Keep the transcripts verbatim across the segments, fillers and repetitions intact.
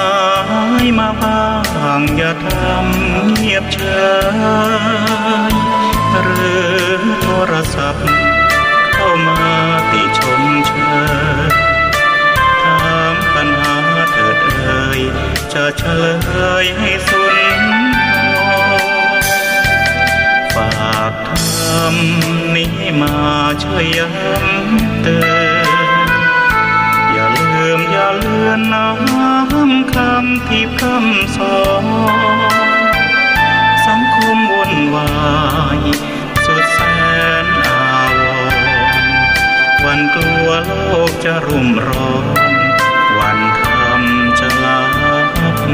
หายมาบ้าง อย่าทำเงียบเฉย หรือโทรศัพท์เข้ามาติชมเชย ถามปัญหาเถิดเอ่ย จะเฉลยให้สุนทร ฝากธรรมนี้มาช่วยย้ำเตือน อย่าลืมอย่าเลือนน้อมคำที่พร่ำสอน สังคมวุ่นวายสุดแสนอาวรณ์ หวั่นกลัวโลกจะรุ่มร้อน หวั่นธรรมจะลับลอย คื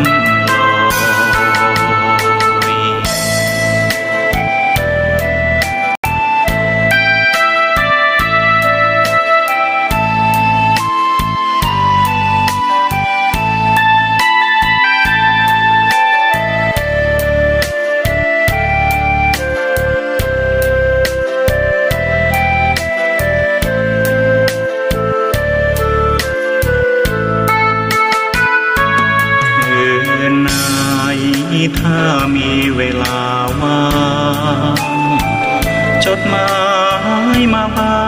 นไหนถ้ามีเวลาว่าง จดหมายมาบ้า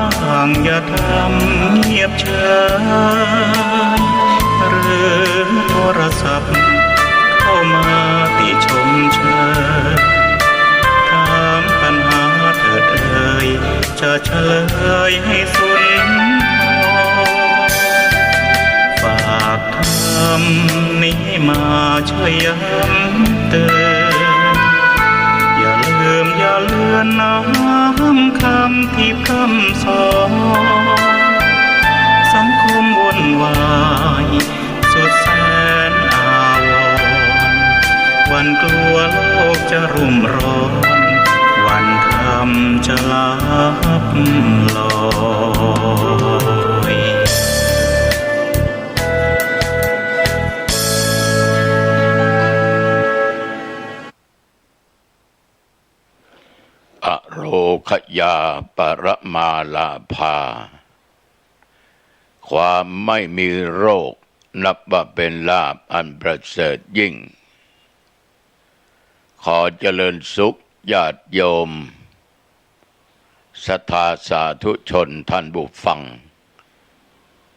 ง อย่าทำเงียบเฉย หรือโทรศัพท์เข้ามาติชมเชย ถามปัญหาเถิดเอ่ย จะเฉลยให้สุนทร ฝากธรรมนี้มาช่วยย้ำเตือน อย่าลืมอย่าเลือนน้อมคำที่พร่ำสอน สังคมวุ่นวายสุดแสนอาวรณ์ หวั่นกลัวโลกจะรุ่มร้อน หวั่นธรรมจะลับลอย อโรคยาปรมาลาภา ความไม่มีโรคนับว่าเป็นลาภอันประเสริฐยิ่ง ขอเจริญสุขญาติโยม ศรัทธาสาธุชนท่านผู้ฟัง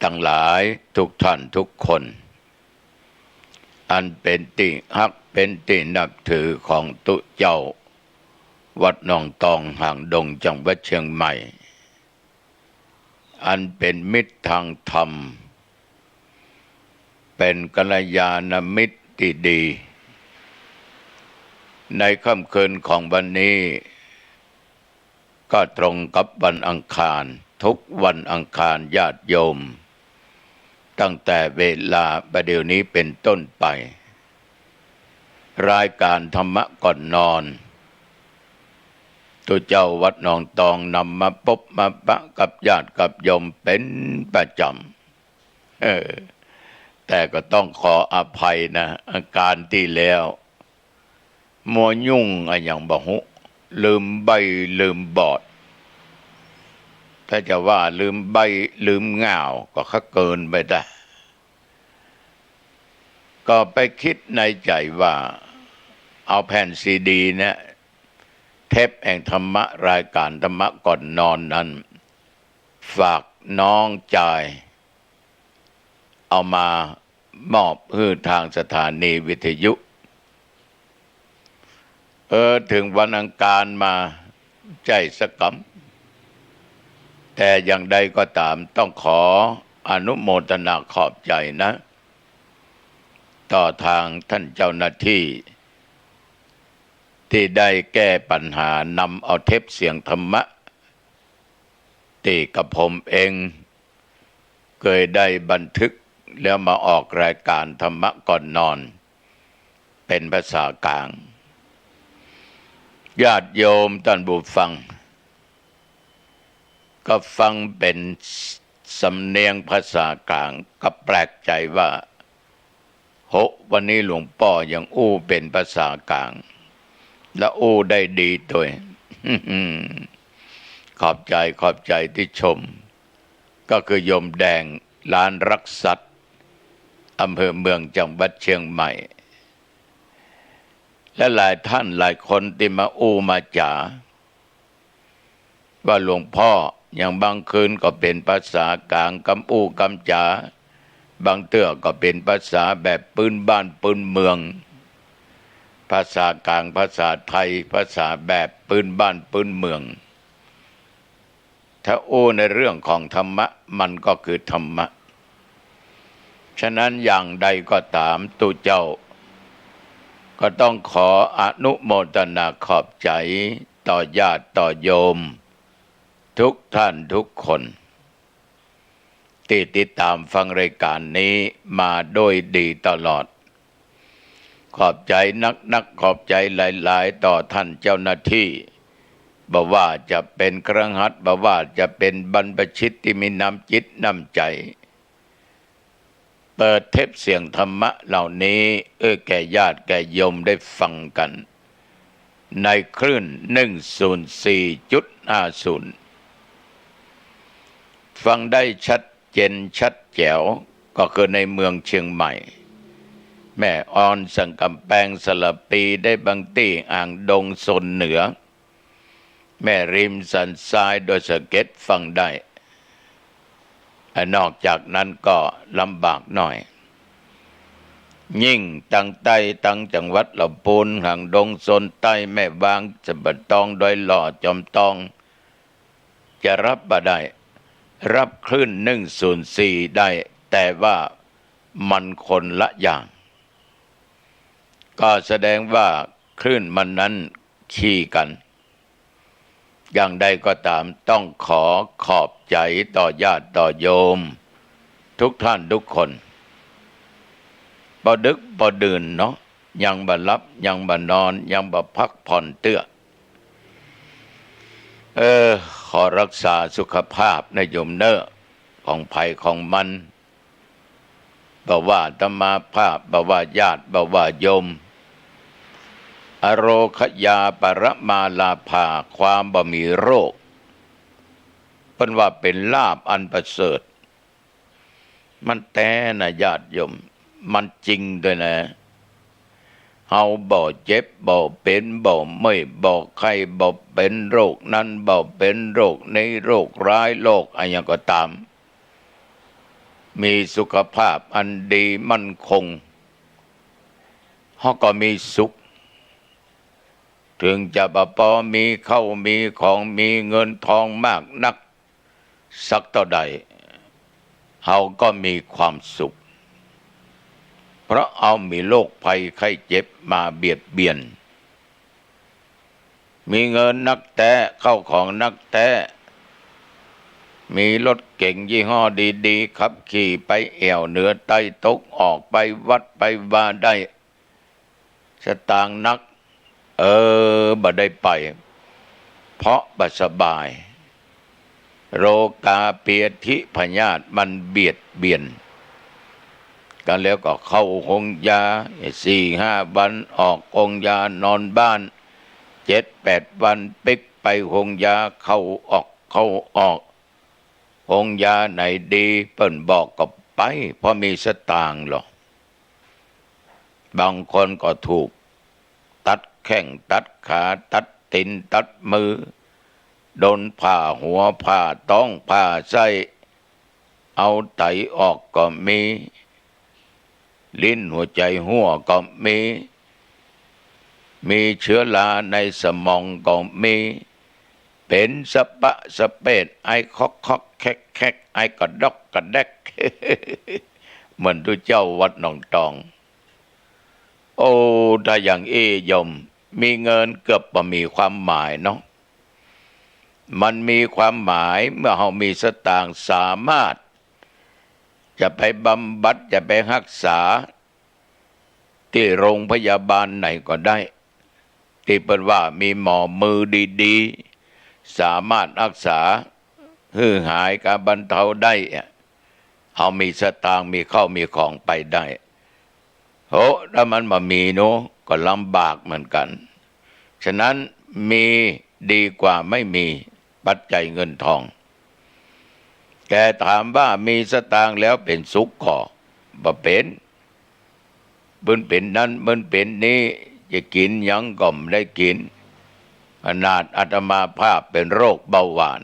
ตังหลายทุกท่านทุกคน อันเป๋นตี้ฮักเป๋นตี้นับถือของตุ๊เจ้าวัดหนองตองหางดงจังหวัดเชียงใหม่ อันเป๋นมิตรทางธรรม เป๋นกัลยาณมิตรตี้ดี ในค่ำคืนของวันนี้ ก็ตรงกับวันอังคาร ทุกวันอังคารญาติโยม ตั้งแต่เวลาบ่าเดี่ยวนี้เป๋นต้นไป รายการธรรมะก่อนนอน ตุ๊เจ้าวัดหนองตองนำมาปบมาปะกับญาติกับโยมเป๋นประจ๋ำ เออ แต่ก็ต้องขออภัยนะ อาการตี้แล้ว มัวยุ่งอะหยังบ่ฮู้ ลืมใบ้ลืมบอด ถ้าจะว่าลืมใบ้ลืมง่าวก็คักเกินไปได้ ก็ไปกึ๊ดในใจ๋ว่า เอาแผ่นซีดีเนี่ย เทปแห่งธรรมะ รายการธรรมะก่อนนอนนั้น ฝากน้องจาย เอามามอบหื้อทางสถานีวิทยุ เออ เถิงวันอังคารมาใจ้สักกำ แต่อย่างใดก็ต๋าม ต้องขออนุโมทนาขอบใจ๋นะ ต่อตางต้านเจ้าหน้าตี้ ตี้ได้แก้ปัญหานำเอาเทปเสียงธรรมะ ตี้กระผมเองเกยได้บันทึกแล้วมาออกรายการธรรมะก่อนนอน เป๋นภาษากลาง ญาติโยมต้านผู้ฟัง ก็ฟังเป๋นสำเนียงภาษากลาง ก็แปลกใจ๋ว่า โห วันนี้หลวงป้อยังอู้เป๋นภาษากลาง และอู้ได้ดีตวย ขอบใจ๋ ขอบใจ๋ตี้ชม ก็คือโยมแดง ร้านรักสัตว์ อำเภอเมืองจังหวัดเชียงใหม่ และหลายท่านหลายคนตี้มาอู้มาจ๋า ว่าหลวงพ่ออย่างบางคืนก็เป๋นภาษากลาง กำอู้กำจ๋า บางเตื้อก็เป๋นภาษาแบบปื๊นบ้านปื๊นเมือง ภาษากลาง ภาษาไทย ภาษาแบบปื๊นบ้านปื๊นเมือง ถ้าอู้ในเรื่องของธรรมะ มันก็คือธรรมะ ฉะนั้นอย่างใดก็ต๋าม ตุ๊เจ้าก็ต้องขออนุโมทนาขอบใจ๋ต่อญาติต่อโยม ทุกท่านทุกคน ตี้ติดต๋ามฟังรายก๋านนี้มาโดยดีตลอด ขอบใจ๋นักๆ ขอบใจ๋หลายๆ ต่อท่านเจ้าหน้าตี้ บ่ว่าจะเป๋นคฤหัสถ์ บ่ว่าจะเป๋นบรรพชิตตี้มีน้ำจิตน้ำใจ๋ เปิดเทปเสียงธรรมะเหล่านี้ เอื้อแก่ญาติแก่โยมได้ฟังกั๋น ในคลื่น หนึ่งศูนย์สี่จุดห้าศูนย์ ฟังได้ชัดเจนชัดแจ๋ว ก็คือในเมืองเชียงใหม่ แม่ออน สันก๋ำแปง สะระพี ได้บางตี้ หางดง โซนเหนือ แม่ริม สันทราย ดอยสะเก็ด ฟังได้ อ่ะ นอกจากนั้นก็ลำบากหน่อย ยิ่งตางใต้ ตางจังหวัดลำพูน หางดง โซนใต้ แม่วาง สันป่าตอง ดอยหล่อ จอมตอง จะฮับบ่ได้ ฮับคลื่น หนึ่งศูนย์สี่ ได้ แต่ว่ามันคนละอย่าง ก็แสดงว่าคลื่นมันนั้นคี่กั๋น อย่างใดก็ต๋าม ต้องขอขอบใจ๋ต่อญาติต่อโยม ทุกท่านทุกคน บ่ดึกบ่ดื่นเนาะ ยังบ่หลับ ยังบ่นอน ยังบ่พักผ่อนเตื้อ เออ ขอฮักษาสุขภาพนะโยมเน่อ ของใผของมัน บ่ว่าอาตมาภาพ บ่ว่าญาติ บ่ว่าโยม อโรคยาปรมาลาภา ความบ่มีโรค เปิ้นว่าเป๋นลาภอันประเสริฐ มันแต๊นะญาติโยม มันจริงตวยนะ เฮาบ่เจ็บ บ่เป๋น บ่เมื่อย บ่ไข้ บ่เป๋นโรคนั้น บ่เป๋นโรคนี้ โรคร้าย โรคอะหยังก็ต๋าม มีสุขภาพอันดีมั่นคง เฮาก็มีสุข เถิงจะบ่ปอมีเข้ามีของ มีเงินทองมากนักสักเต้าใด เฮาก็มีความสุข เพราะเฮามีโรคภัยไข้เจ็บมาเบียดเบียน มีเงินนักแต๊ เข้าของนักแต๊ มีรถเก๋งยี่ห้อดีๆ ขับขี่ไปแอ่วเหนือใต้ตก ออกไปวัดไปวาได้ สตางค์นัก เออ บ่ได้ไป เพราะบ่สบาย โรคาเปียธิพยาธิมันเบียดเบียน ก็แล้วก็เข้าโฮงยาสี่ห้าวัน ออกโฮงยานอนบ้านเจ็ดแปดวัน ปิ๊กไปโฮงยา เข้าออก เข้าออก โฮงยาไหนดี เปิ้นบอกก็ไป เพราะมีสตางค์หลอ บางคนก็ถูกตัดแข้งตัดขา ตัดตี๋นตัดมือ โดนผ่าหัว ผ่าต๊อง ผ่าไส้ เอาไตออกก็มี ลิ้นหัวใจ๋ฮั้วก็มี มีเชื้อราในสมองก็มี เป๋นสะปะสะเปด ไอคอกคอกแคกแคก ไอกระดอกกระแดก เหมือนตุ๊เจ้าวัดหนองตอง โอ้ ถ้าอย่างอี้โยม มีเงินเกือบบ่มีความหมายเนาะ มันมีความหมายเมื่อเฮามีสตางค์ สามารถจะไปบำบัด จะไปฮักษา ตี้โรงพยาบาลไหนก็ได้ ตี้เปิ้นว่ามีหมอมือดีๆ สามารถฮักษาหื้อหายกาบรรเทาได้อะ เฮามีสตางค์ มีเข้ามีของไปได้ โห ถ้ามันบ่มีเนาะ ก็ลำบากเหมือนกั๋น ฉะนั้นมีดีกว่าไม่มี ปัจจัยเงินทอง แต่ถามว่ามีสตางค์แล้วเป๋นสุขก่อ บ่เป๋น เปิ้นเป๋นนั้น เปิ้นเป๋นนี้ จะกิ๋นหยังก็บ่ได้กิ๋น ขนาดอาตมาภาพเป๋นโรคเบาหวาน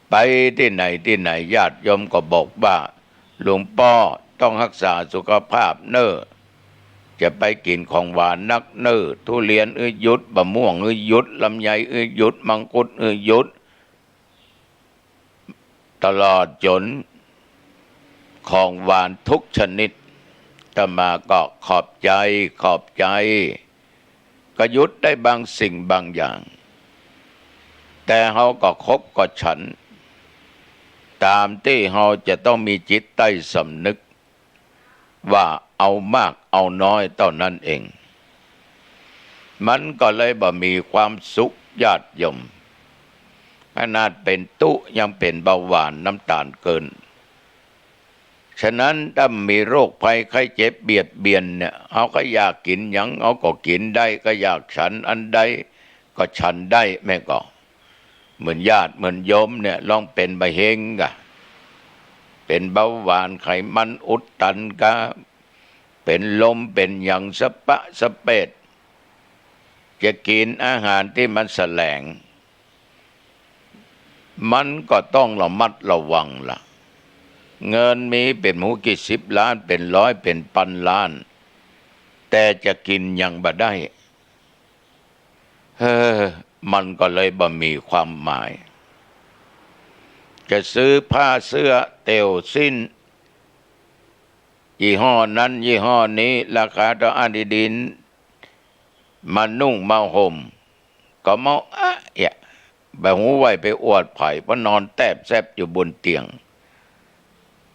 ไปตี้ไหนตี้ไหน ญาติโยมก็บอกว่า หลวงป้อต้องฮักษาสุขภาพเน่อ จะไปกิ๋นของหวานนักเน่อ ทุเรียนหื้อหยุด มะม่วงหื้อหยุด ลำไยหื้อหยุด มังคุดหื้อหยุด ตลอดจ๋นของหวานทุกชนิด อาตมาก็ขอบใจ๋ ขอบใจ๋ ก็หยุดได้บางสิ่งบางอย่าง แต่เฮาก็คบก็ฉัน ต๋ามตี้เฮาจะต้องมีจิตใต้สำนึก ว่าเอามากเอาน้อยเต้านั้นเอง มันก็เลยบ่มีความสุข ญาติโยม ขนาดเป๋นตุ๊ยังเป๋นเบาหวานน้ำต๋าลเกิน ฉะนั้นถ้ามีโรคภัยไข้เจ็บเบียดเบียนเนี่ย เฮาก็อยากกิ๋นหยัง เฮาก็กิ๋นได้ ก็อยากฉันอันใดก็ฉันได้ แม่นก่อ เหมือนญาติเหมือนโยมเนี่ย ลองเป๋นมะเร็งกะ เป๋นเบาหวาน ไขมันอุดตันกะ เป๋นลมเป๋นหยังสะปะสะเปด จะกิ๋นอาหารตี้มันแสลง มันก็ต้องระมัดระวังละ เงินมีเป๋นบ่ฮู้กี่สิบล้าน เป๋นร้อยเป๋นปันล้าน แต่จะกิ๋นหยังบ่ได้ เฮ้อ มันก็เลยบ่มีความหมาย จะซื้อผ้าเสื้อเตี่ยวสิ้น ยี่ห้อนั้นยี่ห้อนี้ ราคาเต้าอั้นดีๆ มานุ่งมาห่ม ก็เมาอะแยะ บ่ฮู้ไว้ไปอวดใผ เพราะนอนแตบแซบอยู่บนเตียง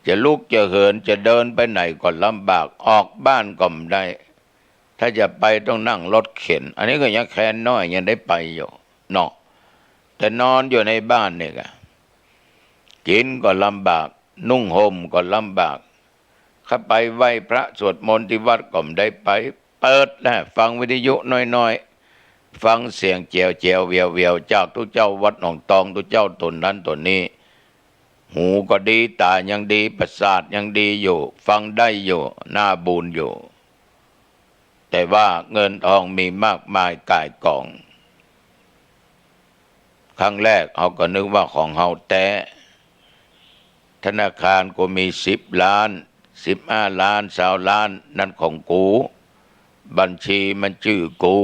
จะลุกจะเหินจะเดินไปไหนก็ลำบาก ออกบ้านก็บ่ได้ ถ้าจะไปต้องนั่งรถเข็น อันนี้ก็ยังแคน้อยยังได้ไปอยู่เนาะ แต่นอนอยู่ในบ้านเนี่ยกะ กิ๋นก็ลำบาก นุ่งห่มก็ลำบาก ข้าไปไหว้พระสวดมนต์ตี้วัดก็บ่ได้ไป เปิดแล้วฟังวิทยุน้อยๆ ฟังเสียงแจ๋วๆ แหววๆ จากตุ๊เจ้าวัดหนองตอง ตุ๊เจ้าต๋นนั้นต๋นนี้ หูก็ดี ต๋ายังดี ประสาทยังดีอยู่ ฟังได้อยู่ น่าบุญอยู่ แต่ว่าเงินทองมีมากมายก่ายกอง ครั้งแรกเฮาก็นึกว่าของเฮาแต๊ ธนาคารกูมีสิบล้าน สิบห้าล้าน ซาวล้าน นั้นของกู บัญชีมันจื้อกู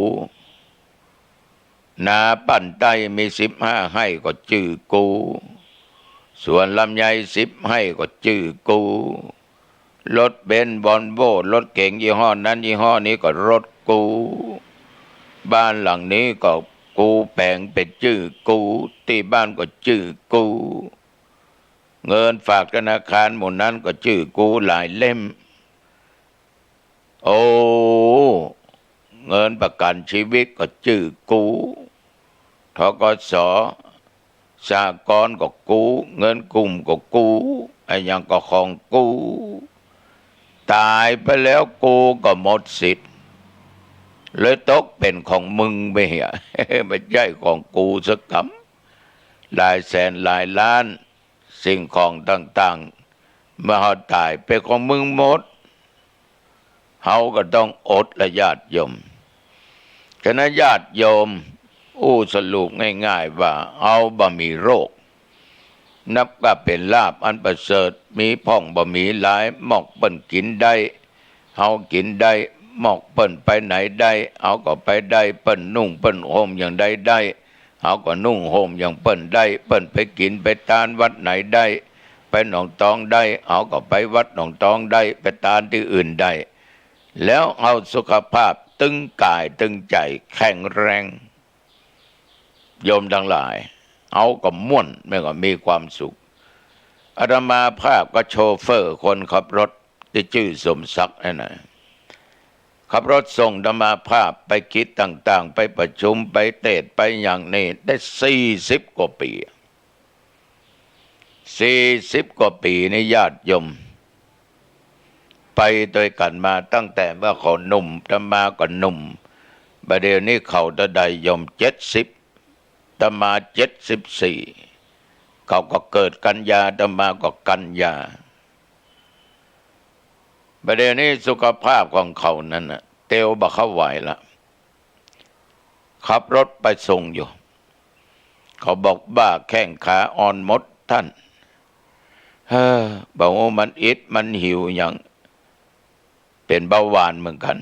นาปั้นใต้มีสิบห้าไฮ่ก็จื้อกู สวนลำไยสิบไฮ่ก็จื้อกู รถเบนซ์ วอลโว่ รถเก๋งยี่ห้อนั้นยี่ห้อนี้ก็รถกู บ้านหลังนี้ก็กูแป๋งเป๋นจื้อกู ตี้บ้านก็จื้อกู เงินฝากธนาคารหมู่นั้นก็จื้อกูหลายเล่ม โอ้ เงินประกั๋นชีวิตก็จื้อกู ธ.ก.ส. สหกรณ์ก็กู เงินกู้ก็กู อะหยังก็ของกู ต๋ายไปแล้วกูก็หมดสิทธิ์ เลยตกเป๋นของมึงไปเหีย บ่ใจ้ของกูสักกำ หลายแสนหลายล้าน สิ่งของต่างๆ เมื่อเฮาต๋ายเป๋นของมึงหมด เฮาก็ต้องอดละญาติโยม ฉะนั้นญาติโยม อู้สรุปง่ายๆ ว่าเฮาบ่มีโรค นับว่าเป๋นลาภอันประเสริฐ มีพ่องบ่มีหลาย หมอกเปิ้นกิ๋นได้ เฮากิ๋นได้ หมอกเปิ้นไปไหนได้ เฮาก็ไปได้ เปิ้นนุ่งเปิ้นห่มอย่างใดได้ เฮาก็นุ่งห่มอย่างเปิ้นได้ เปิ้นไปกิ๋นไปตานวัดไหนได้ ไปหนองตองได้ เฮาก็ไปวัดหนองตองได้ ไปตานตี้อื่นได้ แล้วเฮาสุขภาพตึงก๋ายตึงใจ๋แข็งแรง โยมตังหลาย เฮาก็ม่วน แม่นก็มีความสุข อาตมาภาพก็โชเฟอร์คนขับรถตี้จื้อสมศักดิ์นั่นน่ะ ขับรถส่งอาตมาภาพไปกิจต่างๆ ไปประชุม ไปเตสน์ ไปหยังนี่ ได้สี่สิบกว่าปี๋ สี่สิบกว่าปี๋นี่ญาติโยม ไปตวยกั๋นมาตั้งแต่เมื่อเขาหนุ่ม อาตมาก็หนุ่ม บ่าเดี่ยวนี้เขาเต้าใดโยม เจ็ดสิบ อาตมาเจ็ดสิบสี่ เขาก็เกิดกันยา อาตมาก็กันยา บ่าเดี่ยวนี้สุขภาพของเขานั้นน่ะ เตียวบ่เข้าไหวละ ขับรถไปส่งอยู่ เขาบอกบ่าแข้งขาอ่อนหมดต้าน เฮ้อ บ่ฮู้มันอิดมันหิวหยัง เป๋นเบาหวานเหมือนกั๋น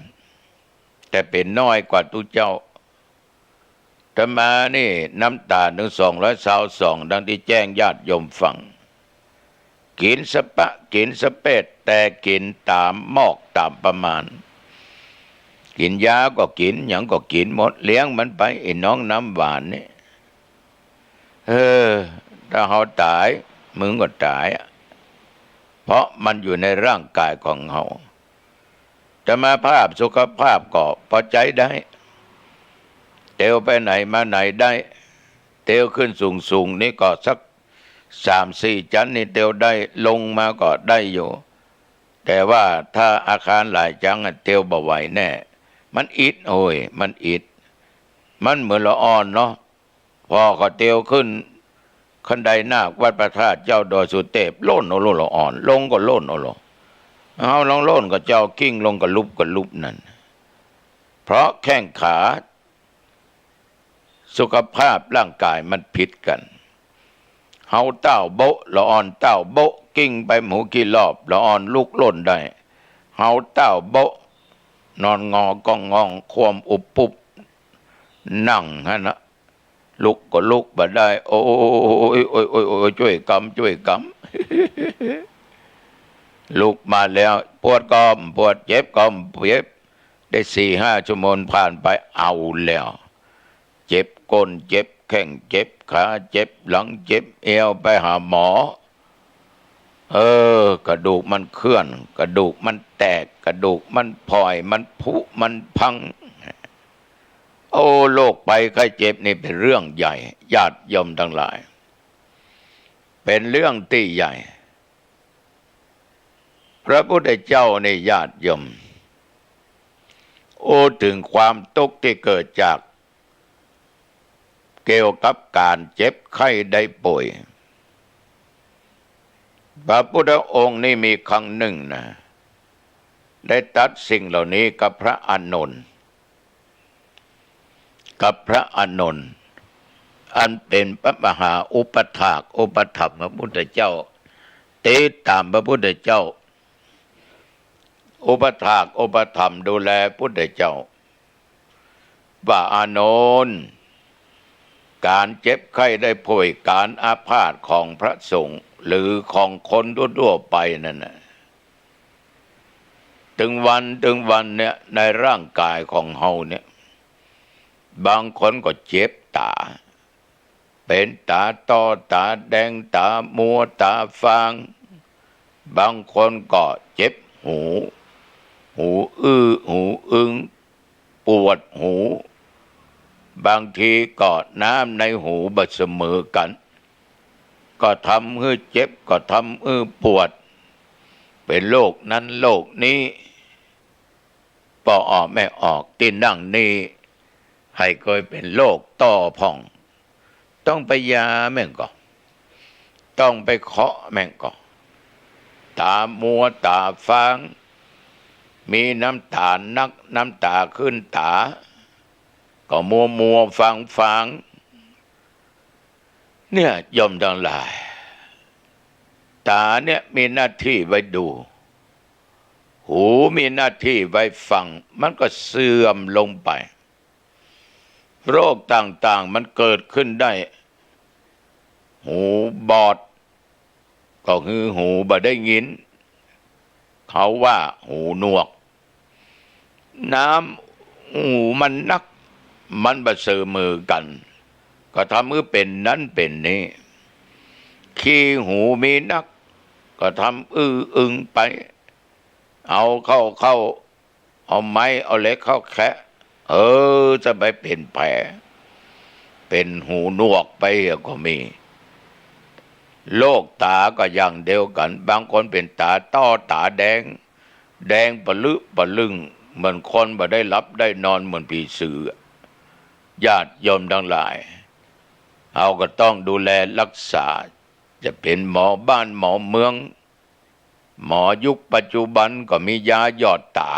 แต่เป๋นน้อยกว่าตุ๊เจ้า อาตมานี่น้ำต๋าลนึ่งสองร้อยซาวสอง ดังตี้แจ้งญาติโยมฟัง กิ๋นสะป๊ะกิ๋นสะเป๊ด แต่กิ๋นต๋ามมอกต๋ามประมาณ กิ๋นยาก็กิ๋น หยังก็กิ๋นหมด เลี้ยงมันไป ไอ้น้องน้ำหวานนี่ เออ ถ้าเฮาต๋าย มึงก็ต๋ายอะ เพราะมันอยู่ในร่างก๋ายของเฮา อาตมาภาพสุขภาพก็ปอใจ๊ได้ เตียวไปไหนมาไหนได้ เตียวขึ้นสูงๆ นี่ก็สักสามสี่จั๊นนี่เตียวได้ ลงมาก็ได้อยู่ แต่ว่าถ้าอาคารหลายจั๊นอะ เตียวบ่ไหวแน่ มันอิด โอ้ย มันอิด มันเหมือนละอ่อนเนาะ ผ่อก็เตียวขึ้นคันไดนาควัดพระธาตุเจ้าดอยสุเตพ ล่นเอาโลดละอ่อน ลงก็ล่นเอาโลด เฮาลองล่นก็เจ้า กลิ้งลงกะลุบกะลุบนั่น เพราะแข้งขา สุขภาพร่างก๋ายมันผิดกั๋น เฮาเต้าโบ๊ะ ละอ่อนเต้าโบ๊ะ กลิ้งไปหมูกี่รอบ ละอ่อนลุกล่นได้ เฮาเต้าโบ๊ะ นอนงอก้องงอง คว่ำอุบปุ๊บ นั่งหั้นนะ ลุกก็ลุกบ่ได้ โอ๊ย โอ๊ย โอ๊ย โอ๊ย จ้วยกำ จ้วยกำ ลุกมาแล้ว ปวดก็บ่ปวด เจ็บก็บ่เจ็บ ได้สี่ห้าชั่วโมงผ่านไป เอาแล้ว เจ็บก้น เจ็บแข้ง เจ็บขา เจ็บหลัง เจ็บเอว ไปหาหมอ เออ กระดูกมันเคลื่อน กระดูกมันแตก กระดูกมันผ่อย มันผุ มันพัง โอ้ โรคภัยไข้เจ็บนี่เป๋นเรื่องใหญ่ ญาติโยมตังหลาย เป๋นเรื่องตี้ใหญ่ พระพุทธเจ้านี่ ญาติโยม อู้เถิงความตุ๊กข์ตี้เกิดจาก เกี่ยวกับก๋านเจ็บไข้ได้ป่วย พระพุทธองค์นี่มีครั้งนึ่งนะ ได้ตรัสสิ่งเหล่านี้กับพระอานนท์ กับพระอานนท์ อันเป๋นพระมหาอุปัฏฐากอุปถัมภ์พระพุทธเจ้า ติดต๋ามพระพุทธเจ้า อุปัฏฐากอุปถัมภ์ดูแลพุทธเจ้า ว่าอานนท์ ก๋านเจ็บไข้ได้ป่วย ก๋านอาพาธของพระสงฆ์ หรือของคนทั่วๆ ไปนั่นน่ะ ตึงวัน ตึงวันเนี่ย ในร่างก๋ายของเฮาเนี่ย บางคนก็เจ็บต๋า เป๋นต๋าต้อ ต๋าแดง ต๋ามัว ต๋าฟาง บางคนก็เจ็บหู หูอื้อ หูอึง ปวดหู บางทีก็น้ำในหูบ่เสมอกั๋น ก็ทำหื้อเจ็บ ก็ทำหื้อปวด เป๋นโรคนั้นโรคนี้ ป้อออกแม่ออก ตี้นั่งนี่ ใผเกยเป๋นโรคต้อพ่อง ต้องไปยาแม่งก่อ ต้องไปเคาะแม่งก่อ ต๋ามัวต๋าฟาง มีน้ำต๋านัก น้ำต๋าขึ้นต๋า ก็มัวมัวฟางฟาง เนี่ย โยมตังหลาย ต๋าเนี่ยมีหน้าตี้ไว้ดู หูมีหน้าตี้ไว้ฟัง มันก็เสื่อมลงไป โรคต่างๆ มันเกิดขึ้นได้ หูบอด ก็คือหูบ่ได้ยิน เขาว่าหูหนวก น้ำหูมันนัก มันบ่เสมอกั๋น ก็ทำหื้อเป๋นนั้นเป๋นนี้ ขี้หูมีนัก ก็ทำหื้ออึงไป เอาเข้าเข้า เอาไม้เอาเหล็กเข้าแคะ เออ จะไปเป๋นแผล เป๋นหูหนวกไปก็มี โรคต๋าก็อย่างเดียวกั๋น บางคนเป๋นต๋าต้อต๋าแดง แดงปะลึปะลึง เหมือนคนบ่ได้หลับได้นอน เหมือนผีเสื้อ ญาติโยมตังหลาย เฮาก็ต้องดูแลรักษา จะเป๋นหมอบ้านหมอเมือง หมอยุคปัจจุบันก็มียาหยอดต๋า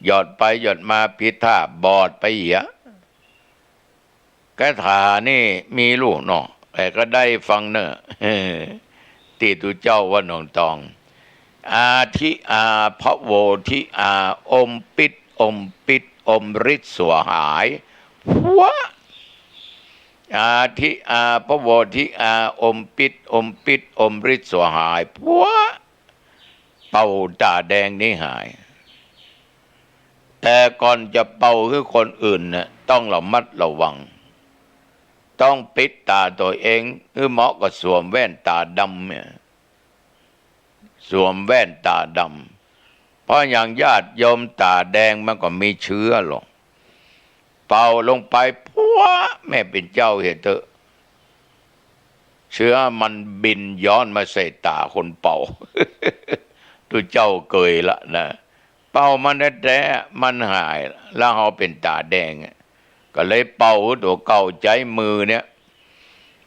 หยอดไปหยอดมาผิดท่าบอดไปเหีย คาถานี่มีลูกเนาะ แต่ก็ได้ฟังเน่อ ตี้ตุ๊เจ้าวัดหนองตอง อาทิอา พระโวทิอา อมปิด อมปิด อมฤทธิ์สวหาย พัว อาทิอา พระโวทิอา อมปิด อมปิด อมฤทธิ์สวหาย พัว เป่าต๋าแดงนี้หาย แต่ก่อนจะเป่าหื้อคนอื่นน่ะ ต้องระมัดระวัง ต้องปิดต๋าตั๋วเอง หื้อเหมาะก็สวมแว่นต๋าดำเนี่ย สวมแว่นต๋าดำ เพราะอย่างญาติโยมต๋าแดงมันก็มีเชื้อหรอก เป่าลงไป พัว แม่เป๋นเจ้าเหียเต๊อะ เชื้อมันบินย้อนมาใส่ต๋าคนเป่า ตุ๊เจ้าเกยละนะ เป่ามันแต๊ๆ มันหาย แล้วเฮาเป๋นต๋าแดงอะ ก็เลยเป่าหื้อตั๋วเก่า ใจ๊มือเนี่ย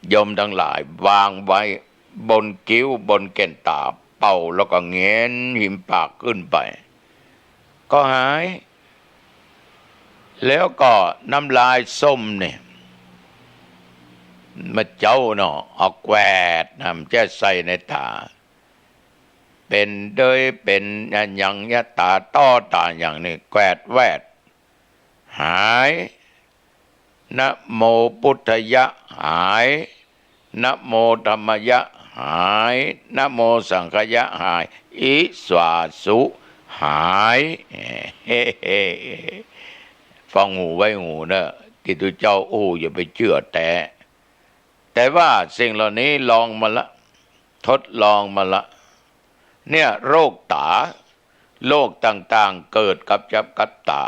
โยมตังหลาย วางไว้บนคิ้วบนแก่นต๋า เป่าแล้วก็แหงนหิมปากขึ้นไป ก็หาย แล้วก็น้ำลายส้มเนี่ย มาเจ้าเนาะ เอาแกวดน้ำแจ้ใส่ในต๋า เป๋นเดยเป๋นอะหยังยะ ต๋าต้อต๋าหยังนี่ แกวดแวด หาย นะโมพุทธายะ หาย นะโมธัมมายะ หาย นะโมสังขายะ หาย อิสวาสุ หาย ฟังหูไว้หูเน่อ ตี้ตุ๊เจ้าอู้อย่าไปเจื้อแต๊ แต่ว่าสิ่งเหล่านี้ลองมาละ ทดลองมาละ เนี่ยโรคต๋า โรคต่างๆ เกิดกับจับกับต๋า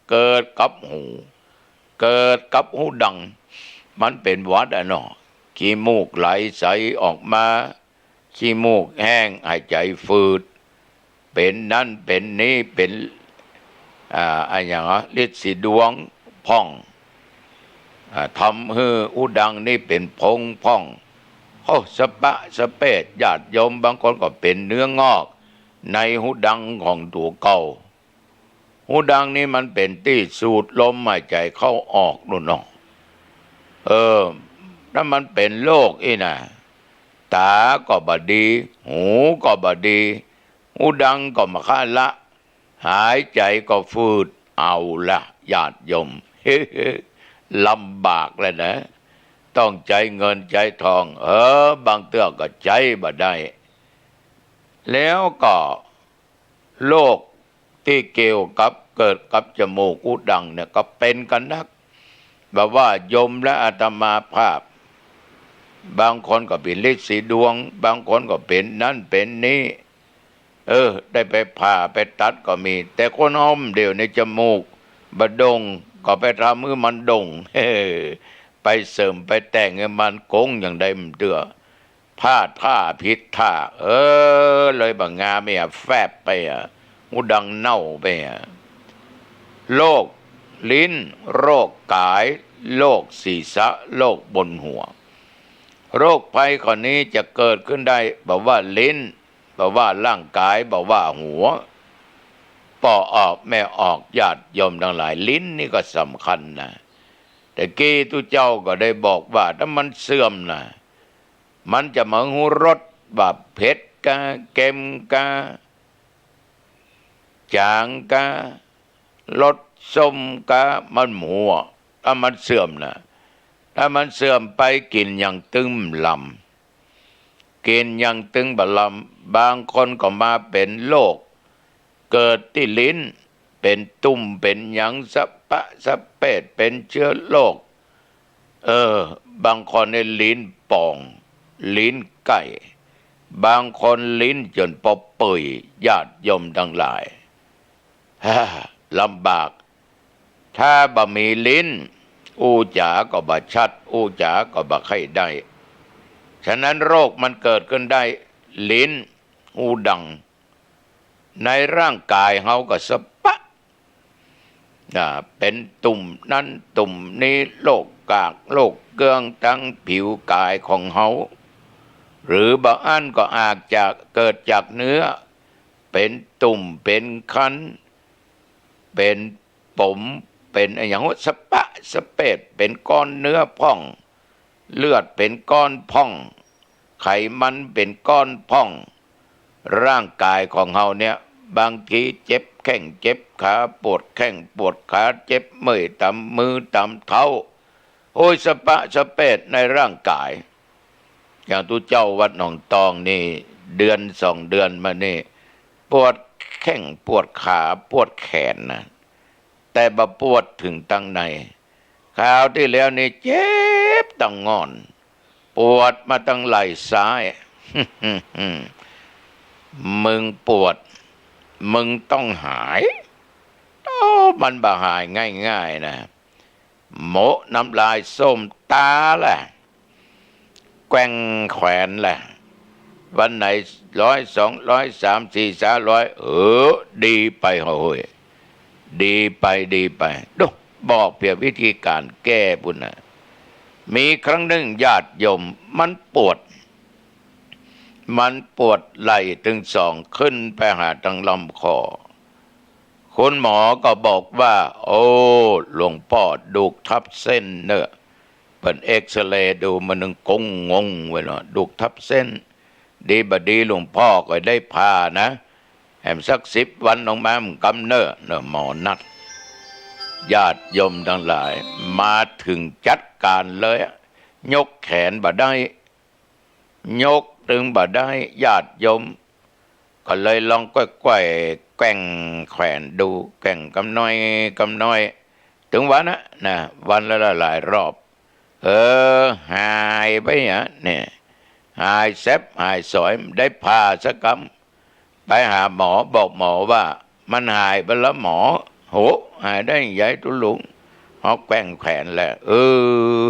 เกิดกับหู เกิดกับหูดัง มันเป๋นหวัดอะเนาะ ขี้มูกไหลใสออกมา ขี้มูกแห้ง หายใจ๋ฝืด เป๋นนั้นเป๋นนี้ เป๋น อ่า อะหยังอะ ลิดสีดวงพ่อง อ่า ทำหื้อหูดังนี่เป๋นผงพ่อง โอ้ สะปะสะเปด ญาติโยมบางคนก็เป๋นเนื้องอกในหูดังของตั๋วเก่า หูดังนี่มันเป๋นตี้สูดลมหายใจ๋เข้าออกนู่นเนาะ เออ ถ้ามันเป๋นโรคอี้นะ ต๋าก็บ่ดี หูก็บ่ดี หูดังก็บ่คะละ หายใจ๋ก็ฝืด เอาละญาติโยม ลำบากแล้วนะ ต้องใจ๊เงินใจ๊ทอง เออ บางเตื้อก็ใจ๊บ่ได้ แล้วก็โรคตี้เกี่ยวกับเกิดกับจมูกหูดังเนี่ยก็เป๋นกั๋นนัก บ่าว่าโยมและอาตมาภาพ บางคนก็เป๋นลิดสีดวง บางคนก็เป๋นนั้นเป๋นนี้ เออ ได้ไปผ่าไปตัดก็มี แต่คนเฮาเดี๋ยวนี้จมูกบ่โด่ง ก็ไปทำหื้อมันโด่ง ไปเสริมไปแต่งหื้อมันโก๋งอย่างใดบ่เตื้อ พลาดท่าผิดท่า เออ เลยบ่งามเหีย แฟบไปอะ หูดังเน่าไปอะ โรคลิ้น โรคก๋าย โรคศีรษะ โรคบนหัว โรคภัยข้อนี้จะเกิดขึ้นได้ บ่าว่าลิ้น บ่าว่าร่างก๋าย บ่าว่าหัว ป้อออกแม่ออก ญาติโยมตังหลาย ลิ้นนี่ก็สำคัญนะ แต่กี้ตุ๊เจ้าก็ได้บอกว่าถ้ามันเสื่อมนะ มันจะมาหื้อรสว่าเผ็ดกา เค็มกา จ๋างกา รสส้มกา มันหัว ถ้ามันเสื่อมนะ ถ้ามันเสื่อมไปกิ๋นหยังตึงบ่ลำ กิ๋นหยังตึงบ่ลำ บางคนก็มาเป๋นโรค เกิดตี้ลิ้น เป๋นตุ่มเป๋นหยังสะปะสะเปด เป๋นเชื้อโรค เออ บางคนนี่ลิ้นป่อง ลิ้นไก่ บางคนลิ้นจ๋นปอเปื่อย ญาติโยมตังหลาย ฮ่า ลำบาก ถ้าบ่มีลิ้น อู้จ๋าก็บ่ชัด อู้จ๋าก็บ่ใค่ได้ ฉะนั้นโรคมันเกิดขึ้นได้ ลิ้น หูดัง ในร่างก๋ายเฮาก็สะปะ อ่า เป๋นตุ่มนั้นตุ่มนี้ โรคกาก โรคเกื้องตังผิวก๋ายของเฮา หรือบางอันก็อาจจะเกิดจากเนื้อ เป๋นตุ่ม เป๋นคัน เป๋นป๋ม เป๋นอะหยัง สะปะสะเปด เป๋นก้อนเนื้อพ่อง เลือดเป๋นก้อนพ่อง ไขมันเป๋นก้อนพ่อง ร่างก๋ายของเฮาเนี่ย บางทีเจ็บแข้งเจ็บขา ปวดแข้งปวดขา เจ็บเมื่อยต๋ามมือต๋ามเท้า โอ้ย สะปะสะเปดในร่างก๋าย อย่างตุ๊เจ้าวัดหนองตองนี่ เดือนสองเดือนมานี่ ปวดแข้งปวดขาปวดแขนนะ แต่บ่ปวดเถิงตังใน คราวตี้แล้วนี่เจ็บตังง่อน ปวดมาตังไหล่ซ้าย มึงปวด มึงต้องหาย โอ้ มันบ่หายง่ายๆ นะ โมะน้ำลายส้มตาแหละ แกว่งแขนแหละ วันไหนร้อย สองร้อย สาม สี่ สามร้อย เออ ดีไปเฮ้ย ดีไป ดีไป ดู บอกเปียงวิธีก๋านแก้ปู้นนะ มีครั้งนึ่งญาติโยมมันปวด มันปวดไหล่ตึงสอง ขึ้นไปหาตังลำคอ คุณหมอก็บอกว่า โอ้ หลวงป้อ ดูกทับเส้นเน่อ เปิ้นเอกซเรย์ดู มื้อนึ่งก็งงไว้เนาะ ดูกทับเส้น ดีบ่ดีหลวงป้อก็ได้ผ่านะ แหมสักสิบวันลงมามันกำเนิดเน่อ หมอนัด ญาติโยมตังหลาย มาเถิงจัดก๋านเลยอะ ยกแขนบ่ได้ ยกตึงบ่ได้ ญาติโยม ก็เลยลองก้อยๆ แกว่งแขนดู แกว่งกำน้อยกำน้อย ตึงวันนะ นะ วันละหลายๆ รอบ เออ หายไปอะเนี่ย หายแซบหายสอย ได้ผ่าสักกำ ไปหาหมอ บอกหมอว่า มันหายไปแล้วหมอ โห หายได้ใหญ่ตุ๊ลุง เฮาแกว่งแขนแล้ว เออ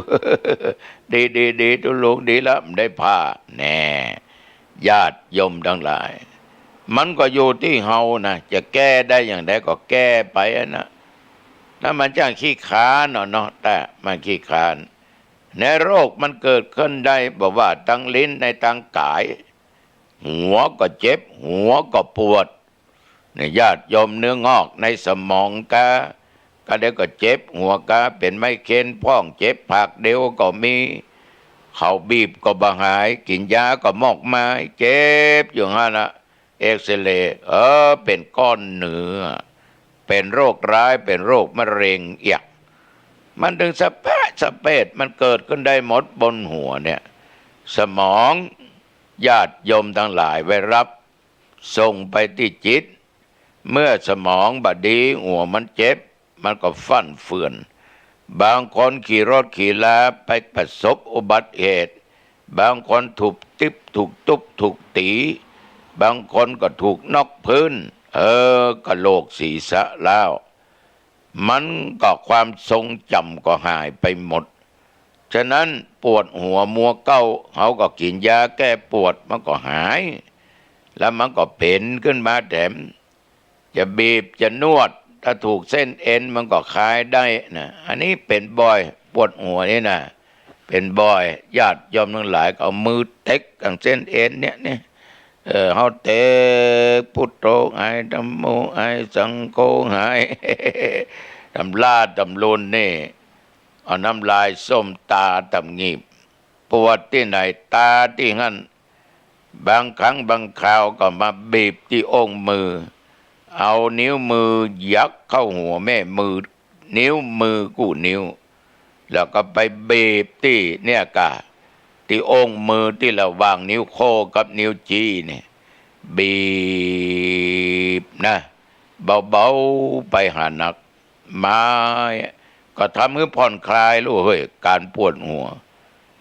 ดี ดี ดีตุ๊ลุง ดีแล้ว ได้ผ่า แน่ ญาติโยมตังหลาย มันก็อยู่ตี้เฮานะ จะแก้ได้อย่างใดก็แก้ไปอะนะ ถ้ามันจ้างขี้คร้านเนาะเนาะ แต่มันขี้คร้าน ในโรคมันเกิดขึ้นได้ บ่ว่าตังลิ้น ในตังก๋าย หัวก็เจ็บ หัวก็ปวด เนี่ย ญาติโยม เนื้องอกในสมองกา กาเดียวก็เจ็บหัวกา เป๋นไมเกรนพ่อง เจ็บผากเดียวก็มี เขาบีบก็บ่หาย กิ๋นยาก็มากมาย เจ็บอยู่หั้นนะ เอกซเรย์ เออ เป๋นก้อนเนื้อ เป๋นโรคร้าย เป๋นโรคมะเร็งเอียะ มันตึงสะปะสะเปด มันเกิดขึ้นได้หมดบนหัวเนี่ย สมอง ญาติโยมตังหลาย ไว้รับ ส่งไปตี้จิต เมื่อสมองบ่ดี หัวมันเจ็บ มันก็ฟั่นเฟือน บางคนขี่รถขี่ลาไปประสบอุบัติเหตุ บางคนถูกติ๊บ ถูกตุ๊บ ถูกตี๋ บางคนก็ถูกน็อกพื้น เออ กะโหลกศีรษะล้าว มันก็ความทรงจ๋ำก็หายไปหมด ฉะนั้นปวดหัวมัวเก๊า เฮาก็กิ๋นยาแก้ปวด มันก็หาย แล้วมันก็เป๋นขึ้นมาแถม จะบีบจะนวด ถ้าถูกเส้นเอ็นมันก็คลายได้นะ อันนี้เป๋นบ่อย ปวดหัวนี่นะ เป๋นบ่อย ญาติโยมตังหลายก็เอามือเต็กตังเส้นเอ็นเนี่ย เนี่ย เออ เฮาเต็ก พุทโธหาย ธัมโมหาย สังโฆหาย ต๋ามล้าต๋ามลุนนี่ เอาน้ำลายส้มตาต๋ามงีบ ปวดตี้ไหนตาตี้หั้น บางครั้งบางคราวก็มาบีบตี้อุ้งมือ เอานิ้วมือยัดเข้าหัวแม่มือ นิ้วมือกู้นิ้ว แล้วก็ไปบีบตี้เนี่ยกะ ตี้อุ้งมือตี้ระหว่างนิ้วโป้งกับนิ้วจี๊เนี่ย บีบนะ เบาๆ ไปหานัก มา ก็ทำหื้อผ่อนคลายลูกเฮ้ย ก๋านปวดหัว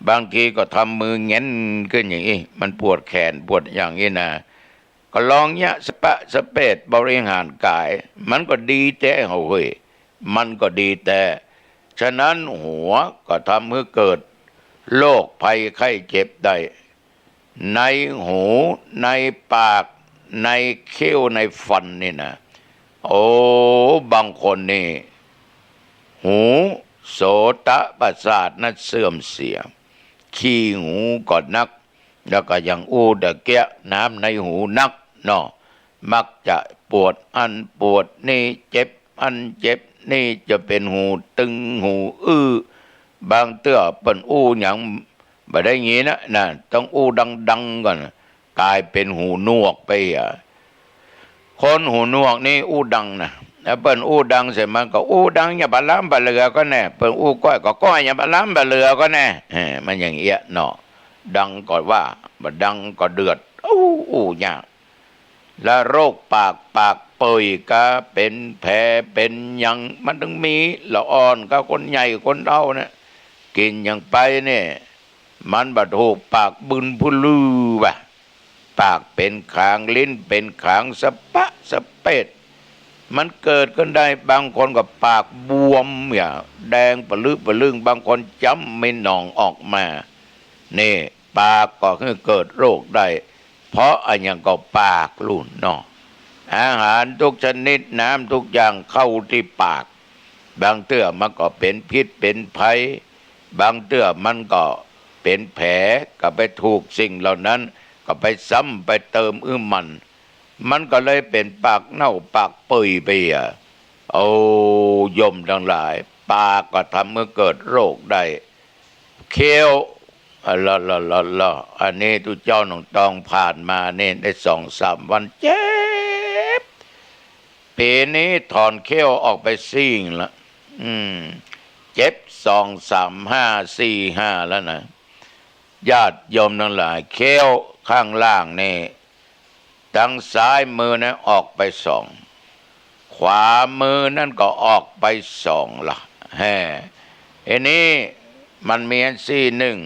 บางทีก็ทำมือแหงนขึ้นอย่างอี้ มันปวดแขนปวดอย่างอี้นะ ก็ลองเยียะสะปะสะเปดบริหารก๋าย มันก็ดีแต๊เฮ้ย มันก็ดีแต๊ ฉะนั้นหัวก็ทำหื้อเกิดโรคภัยไข้เจ็บได้ ในหู ในปาก ในเขี้ยว ในฟันนี่นะ โอ้ บางคนนี่ หู โสตประสาทนั้นเสื่อมเสีย ขี้หูก็นัก แล้วก็ยังอู้ตะเกียะ น้ำในหูนักเนาะ มักจะปวดอันปวดนี่ เจ็บอันเจ็บนี่ จะเป๋นหูตึงหูอื้อ บางเตื้อเปิ้นอู้หยังบ่ได้ยินนะ น่ะ ต้องอู้ดังๆ ก่อน ก๋ายเป๋นหูหนวกไปอ่ะ คนหูหนวกนี่อู้ดังนะ แล้วเปิ้นอู้ดังเสร็จมันก็อู้ดังอย่าปะล้ำปะเหลือก็แน่ เปิ้นอู้ก้อยก็ก้อยอย่าปะล้ำปะเหลือก็แน่ เออ มันอย่างเอี้ยเนาะ ดังก็ว่า บ่ดังก็เดือด อู้ อู้ยาก และโรคปาก ปากเปื่อยก็เป๋นแผลเป๋นหยัง มันตึงมี ละอ่อนกับคนใหญ่คนเฒ่าเนี่ย กิ๋นหยังไปเนี่ย มันบ่ถูกปาก บึนผู้ลือว่ะ ปากเป๋นขาง ลิ้นเป๋นขาง สะปะสะเปด มันเกิดขึ้นได้ บางคนก็ปากบวมอย่า แดงปะลึปะลึง บางคนจ๊ำมีหนองออกมา นี่ ปากก็หื้อเกิดโรคได้ เพราะอะหยังก็ปากลูนเนาะ อาหารทุกชนิด น้ำทุกอย่างเข้าตี้ปาก บางเตื้อมันก็เป๋นพิษเป๋นภัย บางเตื้อมันก็เป๋นแผล ก็ไปถูกสิ่งเหล่านั้น ก็ไปซ้ำไปเติมอื้อมัน มันก็เลยเป๋นปากเน่าปากเปื่อยไปอ่ะ โอ้ โยมตังหลาย ปากก็ทำหื้อเกิดโรคได้ เคี้ยว อะ ละ ละ ละ ละ อันนี้ตุ๊เจ้าหนองตองผ่านมานี่ได้สองสามวันเจ็บ ปี๋นี้ถอนเขี้ยวออกไปสี่ละ อืม เจ็บสอง สาม ห้า สี่ ห้าแล้วนะ ญาติโยมตังหลาย เขี้ยวข้างล่างนี่ ตังซ้ายมือนะออกไปสอง ขวามือนั่นก็ออกไปสองละ แฮ่ อันนี้มันมีอันซี่นึ่ง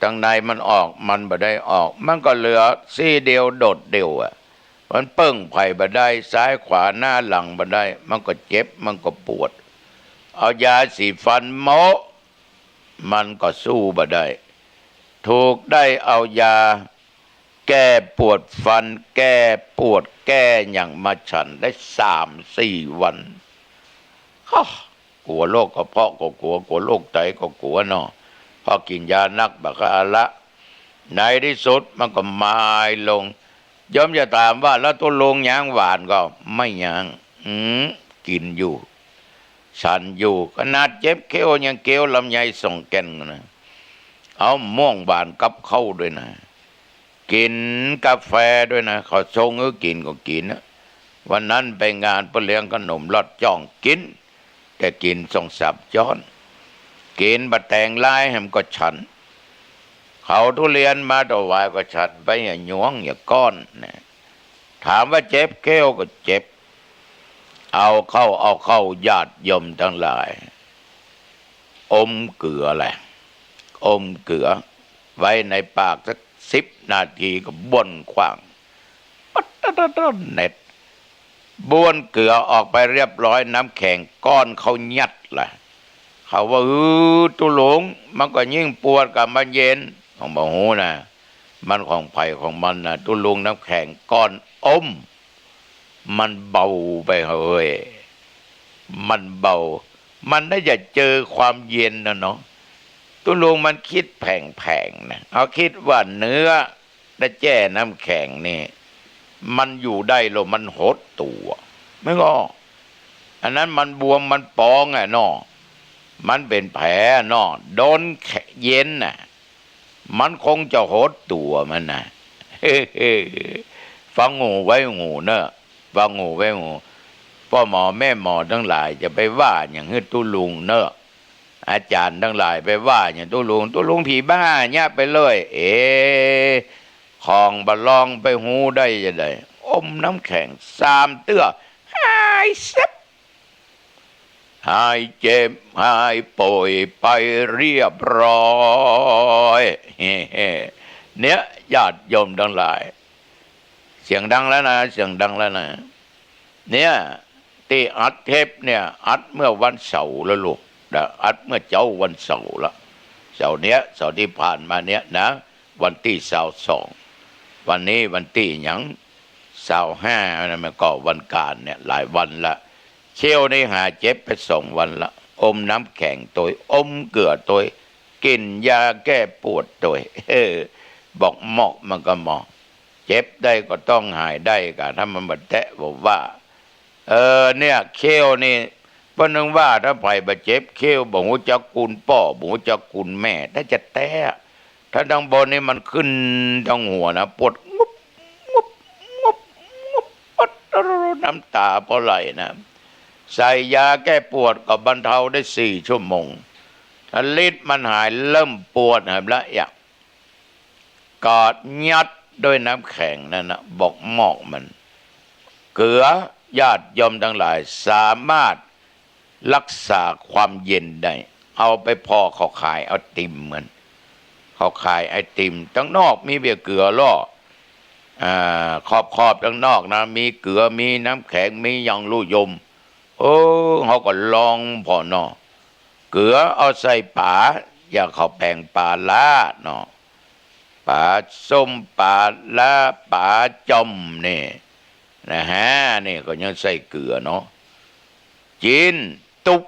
ตังในมันออก มันบ่ได้ออก มันก็เหลือซี่เดียวโดดเดี่ยวอะ มันเปิ้งใผบ่ได้ ซ้ายขวาหน้าหลังบ่ได้ มันก็เจ็บ มันก็ปวด เอายาสีฟันโมะ มันก็สู้บ่ได้ ถูกได้เอายาแก้ปวดฟัน แก้ปวดแก้หยังมาฉันได้สามสี่วัน ฮะ กั๋วโรคกระเพาะก็กั๋ว กั๋วโรคไตก็กั๋วเนาะ พอกิ๋นยานักบ่าก็อะละ ในตี้สุดมันก็มายลง โยมจะถามว่า แล้วตุ๊ลุงยังหวานก่อ ไม่ยัง อืม กิ๋นอยู่ ฉันอยู่ ขนาดเจ็บเขี้ยวยังเคี้ยวลำไยสองแก่นนะ เอาม่วงหวานกับข้าวด้วยนะ กิ๋นกาแฟด้วยนะ เขาชงหื้อกิ๋นก็กิ๋นนะ วันนั้นไปงานเปิ้นเลี้ยงขนมลอดจ้องกิ๋น แต่กิ๋นสองสามจ๊อน กิ๋นบ่าแตงลายแหมก็ฉัน เขาทุเรียนมาถวายก็ฉันไปอย่าหยวงอย่าก้อนนะ ถามว่าเจ็บเขี้ยวก็เจ็บ เอาเข้า เอาเข้า ญาติโยมตังหลาย อมเกลือแหละ อมเกลือ ไว้ในปากสักสิบนาทีก็บ้วนขว้าง ปั๊ดตัดตัดตัดเน็ด บ้วนเกลือออกไปเรียบร้อย น้ำแข็งก้อนเข้ายัดแหละ เขาว่า อือ ตุ๊ลุง มันก็ยิ่งปวดกับมันเย็น ผมบ่ฮู้นะ มันของใผของมันนะ ตุ๊ลุง น้ำแข็งก้อนอม มันเบาไปเฮ้ย มันเบา มันน่าจะเจอความเย็นนะเนาะ ตุ๊ลุงมันกึ๊ดแผงๆ นะ เอากึ๊ดว่าเนื้อ ได้แจ้น้ำแข็งนี่ มันอยู่ได้แล้วมันหดตั๋ว มันก็ อันนั้นมันบวมมันปองอะเนาะ มันเป๋นแผลเนาะ โดนแข- เย็นน่ะ มันคงจะหดตั๋วมันนะ ฟังหูไว้หูเน่อ ฟังหูไว้หู ป้อหมอแม่หมอตังหลายจะไปว่าหยังหื้อตุ๊ลุงเน่อ อาจ๋ารย์ตังหลายไปว่าหยังตุ๊ลุง ตุ๊ลุงผีบ้าเยียะไปเลย เอ๊ะ ของบ่ลองไปฮู้ได้จะใด อมน้ำแข็งสามเตื้อ หายเซ็บ หายเจ็บหายป่วยไปเรียบร้อย เนี่ย ญาติโยมตังหลาย เสียงดังแล้วนะ เสียงดังแล้วนะ เนี่ย ตี้อัดเทปเนี่ย อัดเมื่อวันเสาร์แล้วลูกนะ อัดเมื่อเจ๊าวันเสาร์ละ เสาร์เนี้ย เสาร์ตี้ผ่านมาเนี้ยนะ วันตี้ซาวสอง วันนี้วันตี้หยัง ซาวห้านะ มันก็วันก๋านเนี่ย หลายวันละ เขี้ยวนี่หาเจ็บไปสองวันละ อมน้ำแข็งตวย อมเกลือตวย กิ๋นยาแก้ปวดตวย เออ บอกมอกมันก็หมอ เจ็บได้ก็ต้องหายได้กะ ถ้ามันบ่แตะบ่ว่า เออ เนี่ย เขี้ยวนี่ เปิ้นนึกว่าถ้าใผบ่เจ็บเขี้ยว บ่ฮู้จักกู๋นป้อ บ่ฮู้จักกู๋นแม่ ถ้าจะแตะ ถ้าตังบนนี่มันขึ้นตังหัวนะ ปวดงุบ งุบ งุบ งุบ ปวด น้ำต๋าปอไหลนะ ใส่ยาแก้ปวดก็บรรเทาได้สี่ชั่วโมง ฤทธิ์มันหาย เริ่มปวดหายละ อยากกอดยัดด้วยน้ำแข็งนั่นนะ บอกมอกมัน เกือ ญาติโยมตังหลาย สามารถรักษาความเย็นได้ เอาไปผ่อเขาขายไอติมกัน เขาขายไอติม ตังนอกมีเบียร์เกือล่อ อ่า ขอบๆ ตังนอกนะ มีเกือ มีน้ำแข็ง มีหยังลู่โยม เออ เฮาก็ลองผ่อเนาะ เกือเอาใส่ป๋า อย่างเขาแป๋งป๋าล้าเนาะ ป๋าส้ม ป๋าล้า ป๋าจ่อมนี่นะฮะ นี่ก็ยังใส่เกือเนาะ จิ๊นตุ๊บ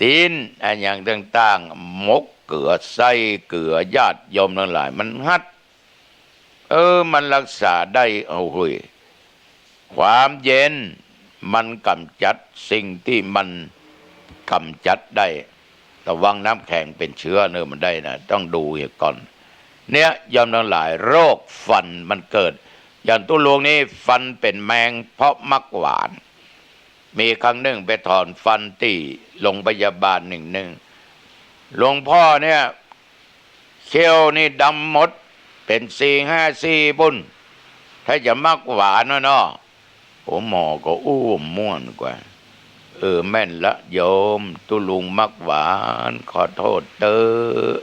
ตี๋น อะหยังต่างๆ หมกเกือ ใส่เกือ ญาติโยมตังหลาย มันฮัด เออ มันรักษาได้ เอาเฮ้ย ความเย็นมันกำจัดสิ่งตี้มันกำจัดได้ ระวังน้ำแข็งเป๋นเชื้อเนอะ มันได้นะ ต้องดูเหียก่อน เนี่ย โยมตังหลาย โรคฟันมันเกิด อย่างตุ๊ลุงนี่ฟันเป๋นแมงเพราะมักหวาน มีครั้งนึ่งไปถอนฟันตี้โรงพยาบาลแห่งนึ่ง หลวงพ่อเนี่ย เขี้ยวนี่ดำหมด เป๋นสี่ห้าซี่ปุ้น ถ้าจะมักหวานนะเนาะ โอ้ หมอก็อู้ม่วนกว่า เออ แม่นละโยม ตุ๊ลุงมักหวาน ขอโทษเต๊อะ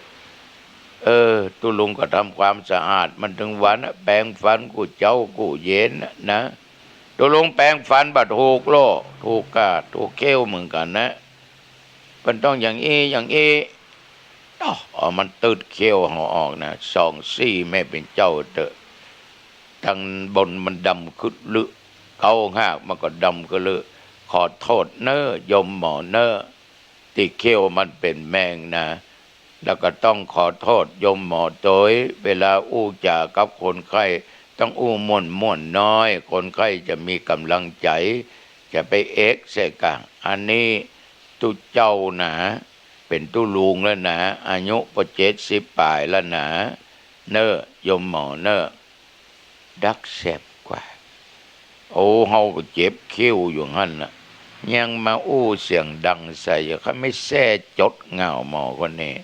เออ ตุ๊ลุงก็ทำความสะอาดมันตึงวันนะ แปรงฟันกู้เจ๊ากู้เย็นนะ ตุ๊ลุงแปรงฟันบ่ถูกโล่ ถูกก้า ถูกเขี้ยวเหมือนกั๋นนะ มันต้องอย่างอี้ อย่างอี้ เนาะ เอามันตืดเขี้ยวเฮาออกนะ สองซี่แม่เป๋นเจ้าเต๊อะ ตังบนมันดำกึ๊ดลึ เก๊าหากมันก็ดำกึ๊ดลึ ขอโทษเน่อ โยมหมอเน่อ ตี้เขี้ยวมันเป๋นแมงนะ แล้วก็ต้องขอโทษโยมหมอตวย เวลาอู้จ๋ากับคนไข้ ต้องอู้ม่วนๆ น้อย คนไข้จะมีก๋ำลังใจ๋ จะไปเอกใส่กะ อันนี้ตุ๊เจ้านะ เป๋นตุ๊ลุงแล้วนะ อายุก็เจ็ดสิบป๋ายแล้วนะ เน่อ โยมหมอเน่อ ดักแสบกว่า โอ้ เฮาก็เจ็บเขี้ยวอยู่หั้นน่ะ ยังมาอู้เสียงดังใส่ ข้าไม่แซ่จดเหง้าหมอคนนี้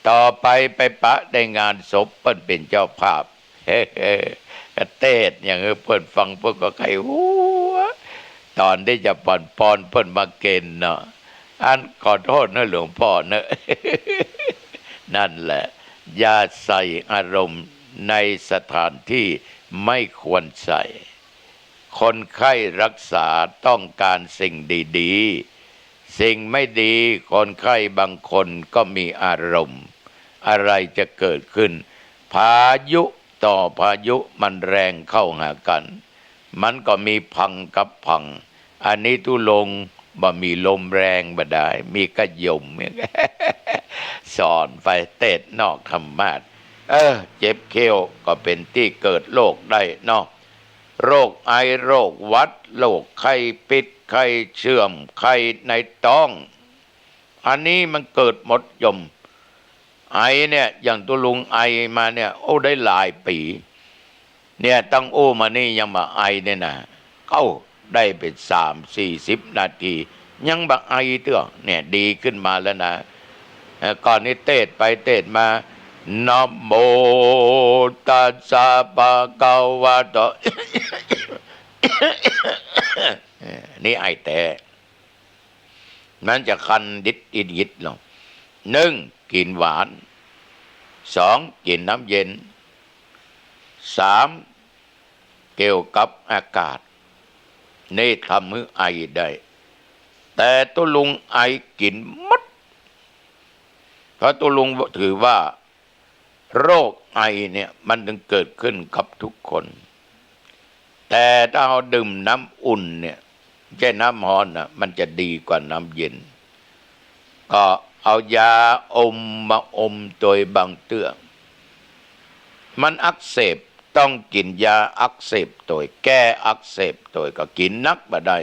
ต่อไปไปปะในงานศพเปิ้นเป๋นเจ้าภาพ ก็เตศน์อย่างหื้อเปิ้นฟัง เปิ้นก็ใค่หัว ต๋อนตี้จะปอนๆ เปิ้นมาเกณฑ์เนาะ อันขอโทษนะหลวงพ่อเนอะ นั่นแหละ อย่าใส่อารมณ์ในสถานที่ไม่ควรใส่ คนไข้รักษาต้องการสิ่งดีๆ สิ่งไม่ดี คนไข้บางคนก็มีอารมณ์ อะไรจะเกิดขึ้น พายุต่อพายุมันแรงเข้าหากั๋น มันก็มีพังกับพัง อันนี้ตุ๊ลุงบ่มีลมแรงบ่ดาย มีก้าย่ม สอนไปเตศน์นอกธรรมาสน์ เออ เจ็บเขี้ยวก็เป๋นตี้เกิดโรคได้เนาะ โรคไอ โรคหวัด โรคไข้ปิด ไข้เสื่อม ไข้ในต๊อง อันนี้มันเกิดหมดโยม ไอเนี่ย อย่างตุ๊ลุงไอมาเนี่ย โอ้ ได้หลายปี๋ เนี่ย ตั้งอู้มานี่ยังบ่ไอเนี่ยนะ เอ้า ได้เป๋นสามสี่สิบนาที ยังบ่ไอเตื้อ เนี่ย ดีขึ้นมาแล้วนะ เอ่อ ก่อนนี้เตศน์ไปเตศน์มา นะโมตัสสะภะคะวะโต เอ่อ นี่ไอแต๊ มันจะคันดิดอิดยิดลง นึ่ง กิ๋นหวาน สอง กิ๋นน้ำเย็น สาม เกี่ยวกับอากาศ นี่ทำหื้อไอได้ แต่ตุ๊ลุงไอกิ๋นหมด เพราะตุ๊ลุงถือว่า โรคไอเนี่ยมันจึงเกิดขึ้นกับทุกคน แต่ถ้าเฮาดื่มน้ำอุ่นเนี่ย ไม่ใช่น้ำฮ้อนนะ มันจะดีกว่าน้ำเย็น ก็เอายาอมมาอมตวยบางเตื้อ มันอักเสบ ต้องกิ๋นยาอักเสบตวย แก้อักเสบตวย ก็กิ๋นนักบ่ได้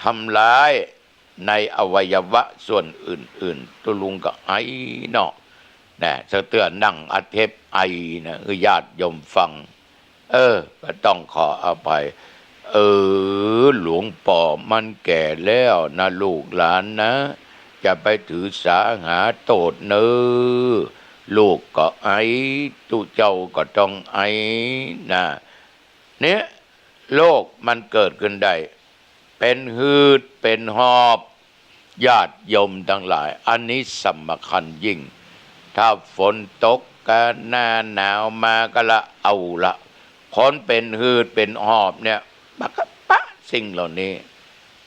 ทำร้ายในอวัยวะส่วนอื่นๆ ตุ๊ลุงก็ไอเนาะ นะ สักเตื้อนั่งอัดเทปไอนะ หื้อญาติโยมฟัง เออ ก็ต้องขออภัย เออ หลวงป้อมันแก่แล้วนะลูกหลานนะ จะไปถือสาหาโต้ษเน่อ ลูกก็ไอ ตุ๊เจ้าก็ต้องไอนะ เนี่ย โรคมันเกิดขึ้นได้ เป๋นหืด เป๋นหอบ ญาติโยมตังหลาย อันนี้สำคัญยิ่ง ถ้าฝนตกก็หน้าหนาวมาก็ละเอาละ คนเป๋นหืดเป๋นหอบเนี่ย ปะกะปะสิ่งเหล่านี้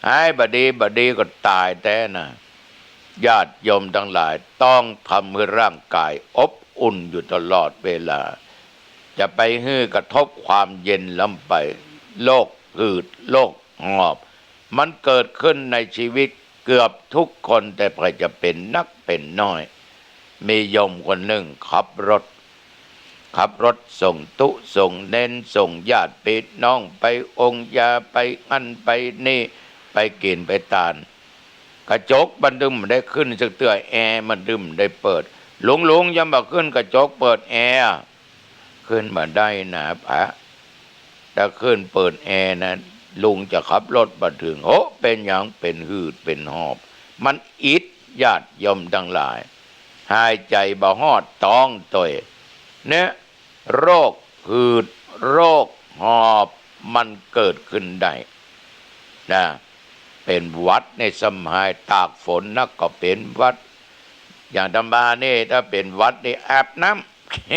หายบ่ดี บ่ดีก็ต๋ายแต๊นะ ญาติโยมตังหลาย ต้องทำหื้อร่างก๋ายอบอุ่นอยู่ตลอดเวลา จะไปหื้อกระทบความเย็นล้ำไป โรคหืด โรคหอบ มันเกิดขึ้นในชีวิตเกือบทุกคน แต่ใผจะเป๋นนักเป๋นน้อย มีโยมคนนึ่งขับรถ ขับรถส่งตุ๊ส่งเณร ส่งญาติปี้น้องไปองค์ยา ไปอั้นไปนี่ ไปกิ๋นไปตาน กระจกมันตึงบ่ได้ขึ้นสักเตื้อ แอร์มันตึงบ่ได้เปิด ลุงๆ ยังบ่ขึ้นกระจกเปิดแอร์ ขึ้นบ่ได้นะพระ ถ้าขึ้นเปิดแอร์นะ ลุงจะขับรถบ่เถิง โอ้ เป๋นหยัง เป๋นหืด เป๋นหอบ มันอิด ญาติโยมตังหลาย หายใจ๋บ่ฮอดต๊องตวย เนี่ย โรคหืด โรคหอบ มันเกิดขึ้นได้นะ เป๋นหวัดในสมัยตากฝนนักก็เป๋นหวัด อย่างอาตมานี่ ถ้าเป๋นหวัดนี่อาบน้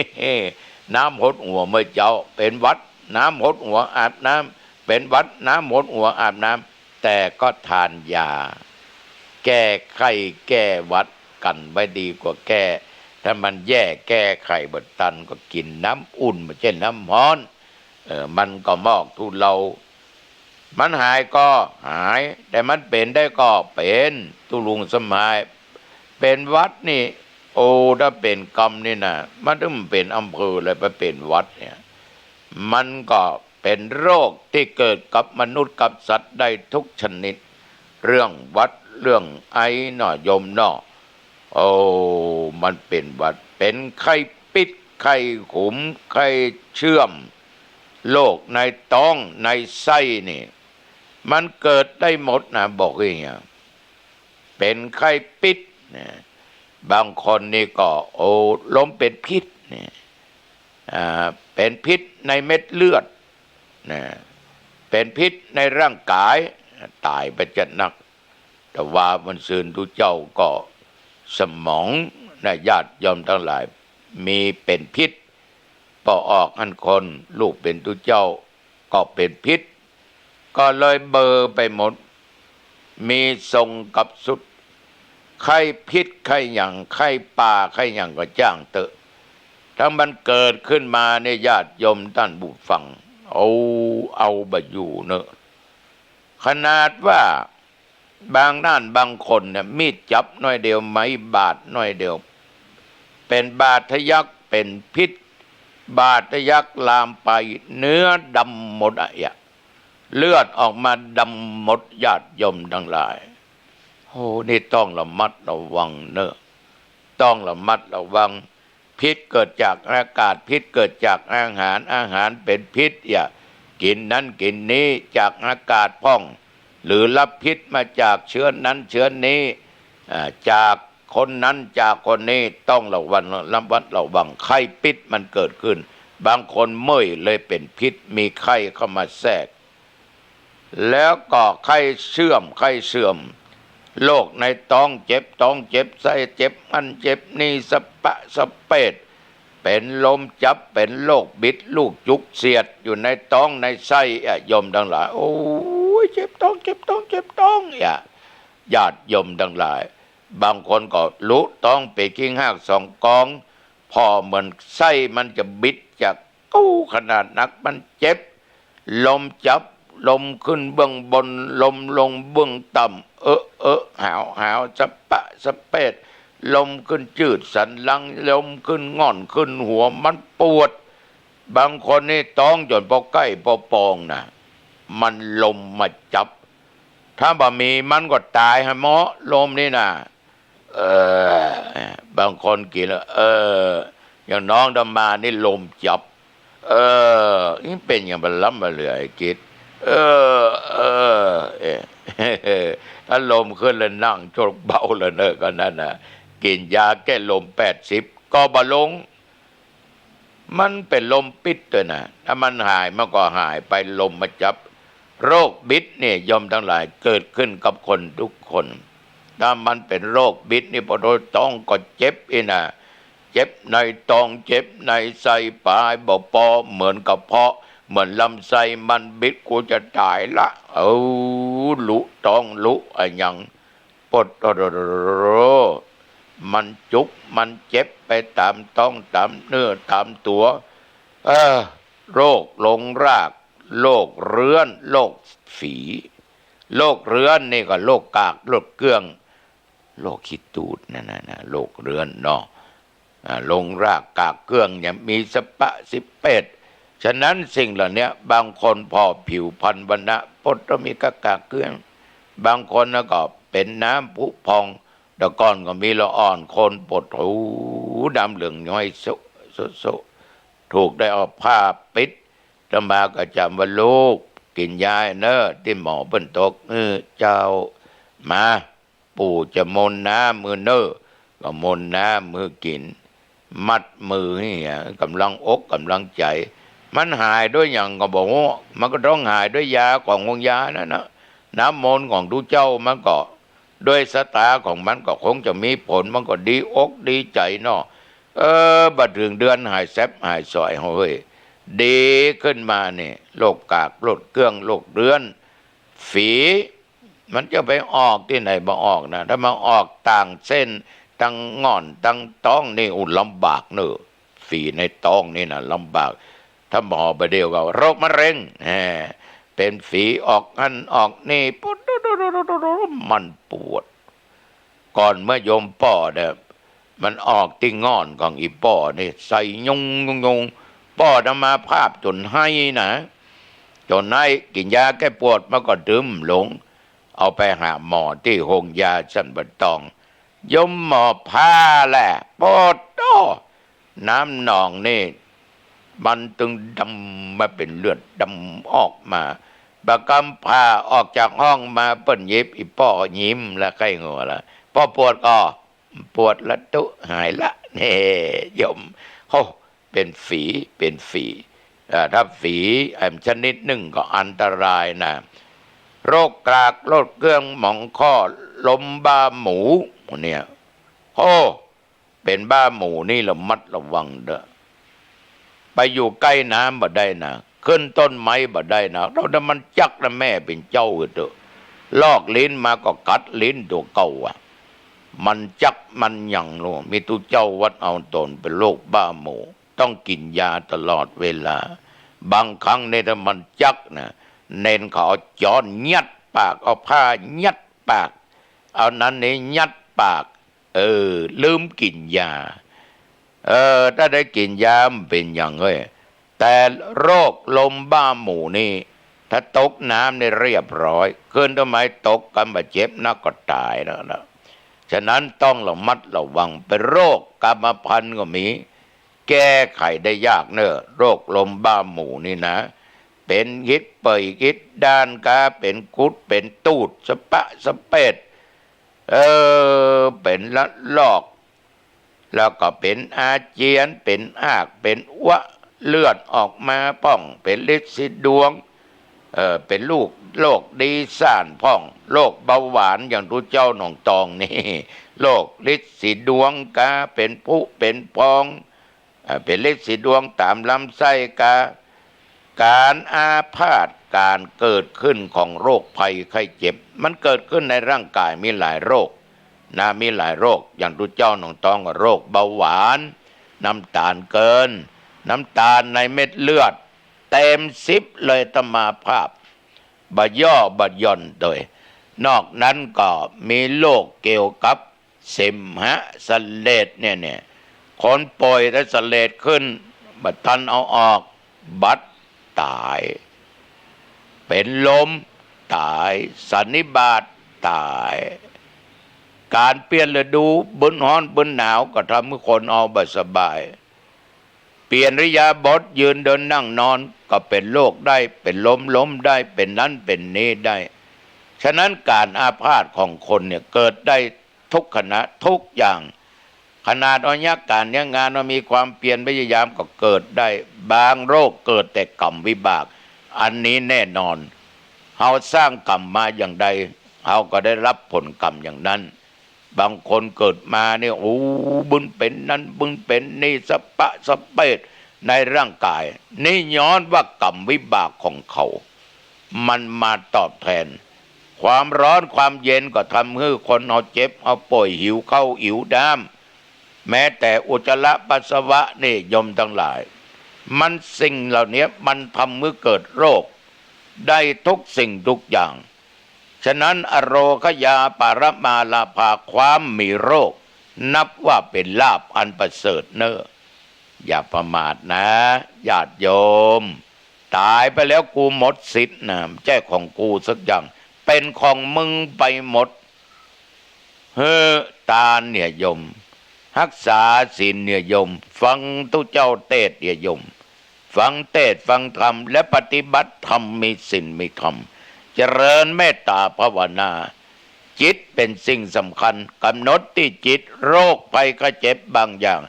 ำ น้ำหดหัวเมื่อเจ๊า เป๋นหวัด น้ำหดหัวอาบน้ำ เป๋นหวัด น้ำหดหัวอาบน้ำ แต่ก็ทานยา แก้ไข้แก้หวัดกั๋นไว้ดีกว่าแก้ ถ้ามันแย่แก้ไขบ่ตันก็กิ๋นน้ำอุ่น บ่ใจ้น้ำฮ้อน เออ มันก็มอกทุเลา มันหายก็หาย แต่มันเป๋นได้ก็เป๋น ตุ๊ลุงสมัย เป๋นหวัดนี่ โอ้ ถ้าเป๋นกำนี่นะ มันตึงเป๋นอำเภอเลย ไปเป๋นหวัดเนี่ย มันก็เป๋นโรคตี้เกิดกับมนุษย์กับสัตว์ได้ทุกชนิด เรื่องหวัด เรื่องไอเนาะโยมเนาะ โอ้ มันเป๋นหวัด เป๋นไข้ปิ๊ด ไข้ขุม ไข้เชื่อม โรคในต๊องในไส้นี่ มันเกิดได้หมดนะ บอกอย่างเงี้ย เป๋นไข้ปิ๊ดเนี่ย บางคนนี่ก็ โอ้ ลมเป๋นพิษเนี่ย อ่า เป๋นพิษในเม็ดเลือดนะ เป๋นพิษในร่างก๋าย ต๋ายไปจะนัก แต่ว่าวันซืนตุ๊เจ้าก็สมองนะ ญาติโยมตังหลาย มีเป๋นพิษ ป้อออกอันคน ลูกเป๋นตุ๊เจ้าก็เป๋นพิษ ก็เลยเบลอไปหมด มีทรงกับสุด ไข้พิษไข้หยัง ไข้ป่าไข้หยังก็จ้างเต๊อะ ถ้ามันเกิดขึ้นมาเนี่ย ญาติโยมต้านผู้ฟัง เอา เอาบ่อยู่เนอะ ขนาดว่าบางด้านบางคนเนี่ย มีดจับหน้อยเดียว ไม้บาดหน้อยเดียว เป๋นบาดทะยัก เป๋นพิษ บาดทะยักลามไป เนื้อดำหมดอะ เลือดออกมาดำหมด ญาติโยมตังหลาย โอ้ นี่ต้องระมัดระวังเนอะ ต้องระมัดระวัง พิษเกิดจากอากาศ พิษเกิดจากอาหาร อาหารเป๋นพิษ อย่ากิ๋นนั้นกิ๋นนี้ จากอากาศพ่อง หรือรับพิษมาจากเชื้อนั้นเชื้อนี้ อ่า จากคนนั้นจากคนนี้ ต้องระวัง ระมัดระวัง ไข้ปิ๊ดมันเกิดขึ้น บางคนเมื่อยเลยเป๋นพิษ มีไข้เข้ามาแทรก แล้วก็ไข้เชื่อม ไข้เสื่อม โรคในต๊อง เจ็บต๊อง เจ็บไส้ เจ็บอั้นเจ็บนี่ สะปะสะเปด เป๋นลมจับ เป๋นโรคบิดลูกจุกเสียด อยู่ในต๊องในไส้อะ โยมตังหลาย โอ้ย เจ็บต๊อง เจ็บต๊อง เจ็บต๊อง อย่า ญาติโยมตังหลาย บางคนก็ลุต๊องไปคิงหากสองกอง ผ่อเหมือนไส้มันจะบิดจาก อู้ ขนาดนัก มันเจ็บ ลมจับ ลมขึ้นเบื้องบน ลมลงเบื้องต่ำ เออ เออ หาว หาว สะปะสะเปด ลมขึ้นจืดสันหลัง ลมขึ้นง่อนขึ้นหัว มันปวด บางคนนี่ต๊องจ๋นปอใก้ปอปองนะ มันลมมาจับ ถ้าบ่มีมันก็ต๋ายหาเหมาะ ลมนี่นะ เออ บางคนกิ๋นแล้ว เออ อย่างน้องอาตมานี่ลมจับ เออ นี่เป๋นอย่างบัลลัมบัลเหลือไอ้กิจ เออ เออ เออ ถ้าลมขึ้นแล้วนั่งโจ๊กเบ้าเลยเนอะ ก็นั้นน่ะ กิ๋นยาแก้ลมแปดสิบ ก็บ่ลง มันเป๋นลมปิดตวยนะ ถ้ามันหายมันก็หายไป ลมมาจับ โรคบิดเนี่ยโยมตังหลาย เกิดขึ้นกับคนทุกคน ถ้ามันเป๋นโรคบิดนี่ ปะโถ ต๊องก็เจ็บอี้นะ เจ็บในต๊อง เจ็บในไส้ ป๋ายบ่ปอ เหมือนกระเพาะ เหมือนลำไส้มันบิด กูจะต๋ายละ เอ้า ลุต๊องลุอะหยัง ปะโถ มันจุกมันเจ็บไปต๋ามต๊องต๋ามเนื้อต๋ามตั๋ว เออ โรคลงราก โรคเรื้อน โรคฝี โรคเรื้อนนี่ก็โรคกากโรคเกื้อง โรคขี้ตูดนั่นน่ะนะ โรคเรื้อนเนาะ อ่า ลงรากกากเกื้องเนี่ยมีสะปะสิบเอ็ด ฉะนั้นสิ่งเหล่าเนี้ย บางคนผ่อผิวพรรณวรรณะ ปะโถ มีกากเกื้อง บางคนน่ะก็เป๋นน้ำผุพอง แต่ก่อนก็มีละอ่อนคน ปะโถ น้ำเหลืองย้อยสุ สุ สุ ถูกได้เอาผ้าปิด อาตมาก็จ๋ำว่า ลูก กิ๋นยาเน่อ ตี้หมอเปิ้นตวก เออ เจ้า มา ปู่จะมนต์น้ำหื้อเน่อ ก็มนต์น้ำหื้อกิ๋น มัดมือหื้อ ก๋ำลังอกก๋ำลังใจ๋ มันหายด้วยหยังก็บ่ฮู้ มันก็ต้องหายด้วยยาของโฮงยานั่นนะ น้ำมนต์ของตุ๊เจ้ามันก็ ด้วยสะตาของมันก็คงจะมีผล มันก็ดีอกดีใจ๋เนาะ เออ บ่เถิงเดือนหายแซบหายสอย เฮ้ย ดีขึ้นมานี่ โรคกากโรคเกื้อง โรคเรื้อน ฝี มันจะไปออกตี้ไหนบ่ออกนะ ถ้ามาออกต่างเส้น ตังง่อน ตังต๊องนี่ อู้ ลำบากเน่อ ฝีในต๊องนี่นะลำบาก ถ้าหมอบ่าเดี่ยวก็โรคมะเร็ง แหม เป๋นฝีออกหั้นออกนี่ ปวด มันปวด ก่อนเมื่อโยมป้อเนี่ย มันออกตี้ง่อนของอี่ป้อนี่ ใส่ยุงยุงยุง ป้ออาตมาภาพจ๋นไห้นะ จ๋นไห้ กิ๋นยาแก้ปวดมันก็ดื่มลง เอาไปหาหมอตี้โฮงยาสันป่าตอง โยมหมอผ่าแหละ ปะโถ น้ำหนองนี่ มันตึงดำมาเป๋นเลือดดำออกมา บ่ากำผ่าออกจากห้องมา เปิ้นหยิบ อี่ป้อยิ้มละ ใค่หัวละ ป้อปวดก่อ ปวดละตุ๊ หายละ เน่ โยม โฮ เป๋นฝี เป๋นฝี เอ่อ ถ้าฝี เอิ่ม ชนิดนึ่งก็อันตรายนะ โรคกาก โรคเกื้อง หมองข้อ ลมบ้าหมู เนี่ย โฮ เป๋นบ้าหมูนี่ระมัดระวังเน่อ ไปอยู่ใก้น้ำบ่ได้นะ ขึ้นต้นไม้บ่ได้นะ เต้าแต่มันจักนะ แม่เป๋นเจ้าเต๊อะ ลอกลิ้นมาก็กัดลิ้นตั๋วเก่าอะ มันจักมันหยังโล มีตุ๊เจ้าวัดเอาต๋นเป๋นโรคบ้าหมู ต้องกิ๋นยาตลอดเวลา บางครั้งเนี่ยถ้ามันจักนะ เณรเขาเอาจ๊อนยัดปาก เอาผ้ายัดปาก เอานั้นนี่ยัดปาก เออ ลืมกิ๋นยา เออ ถ้าได้กิ๋นยามันเป๋นหยังเฮ้ย แต่โรคลมบ้าหมูนี่ ถ้าตกน้ำนี่เรียบร้อย ขึ้นต้นไม้ตกกำบาดเจ็บนักก็ต๋ายแล้วนะ ฉะนั้นต้องระมัดระวัง เป๋นโรคกรรมพันธุ์ก็มี แก้ไขได้ยากเน่อ โรคลมบ้าหมูนี่นะ เป๋นฮิตเป่ยฮิตด้านกา เป๋นกุด เป๋นตูด สะปะสะเปด เออ เป๋นละลอก แล้วก็เป๋นอาเจียน เป๋นอาก เป๋นอุจจาระ เลือดออกมาพ่อง เป๋นลิดสีดวง เอ่อ เป๋นลูก โรคดีซ่านพ่อง โรคเบาหวาน อย่างตุ๊เจ้าหนองตองนี่ โรคลิดสีดวงกา เป๋นผุเป๋นพอง เอ่อ เป๋นลิดสีดวงต๋ามลำไส้กา ก๋านอาพาธ ก๋านเกิดขึ้นของโรคภัยไข้เจ็บ มันเกิดขึ้นในร่างก๋ายมีหลายโรคนะ มีหลายโรค อย่างตุ๊เจ้าหนองตองก็โรคเบาหวาน น้ำต๋าลเกิน น้ำต๋าลในเม็ดเลือดเต็มสิบเลย อาตมาภาพ บ่ย่อบ่หย่อนโดย นอกนั้นก็มีโรคเกี่ยวกับ เสมหะเสลดเนี่ย เนี่ย คนป่วยถ้าเสลดขึ้น บ่ตันเอาออก บัดต๋าย เป๋นลมต๋าย สันนิบาตต๋าย ก๋านเปลี่ยนฤดู บึ้นฮ้อนบึ้นหนาว ก็ทำหื้อคนเฮาบ่สบาย เปลี่ยนอิริยาบถ ยืนเดินนั่งนอน ก็เป๋นโรคได้ เป๋นลมล้มได้ เป๋นนั้นเป๋นนี้ได้ ฉะนั้นก๋านอาพาธของคนเนี่ย เกิดได้ทุกขณะ ทุกอย่าง ขนาดเฮาเยียะก๋านเยียะงาน เฮามีความเพียรพยายามก็เกิดได้ บางโรคเกิดแต่กรรมวิบาก อันนี้แน่นอน เฮาสร้างกรรมมาอย่างใด เฮาก็ได้รับผลกรรมอย่างนั้น บางคนเกิดมาเนี่ย โอ้ บึ้นเป๋นนั้น บึ้นเป๋นนี่ สะปะสะเปดในร่างก๋าย นี่ย้อนว่ากรรมวิบากของเขา มันมาตอบแทน ความร้อนความเย็นก็ทำหื้อคนเฮาเจ็บ เฮาป่วย หิวข้าว หิวน้ำ แม้แต่อุจจาระปัสสาวะนี่ โยมตังหลาย มันสิ่งเหล่านี้มันทำหื้อเกิดโรค ได้ทุกสิ่งทุกอย่าง ฉะนั้นอโรคยาปรมาลาภา ความมีโรค นับว่าเป๋นลาภอันประเสริฐเน่อ อย่าประมาทนะ ญาติโยม ต๋ายไปแล้วกูหมดสิทธิ์นะ บ่ใจ้ของกูสักอย่าง เป๋นของมึงไปหมด หื้อตานเนี่ยโยม ฮักษาศีลเนี่ยโยม ฟังตุ๊เจ้าเตสน์เนี่ยโยม ฟังเตสน์ฟังธรรม และปฏิบัติธรรม มีศีลมีธรรม เจริญเมตต๋าภาวนา จิตเป๋นสิ่งสำคัญ กำหนดตี้จิต โรคภัยไข้เจ็บบางอย่าง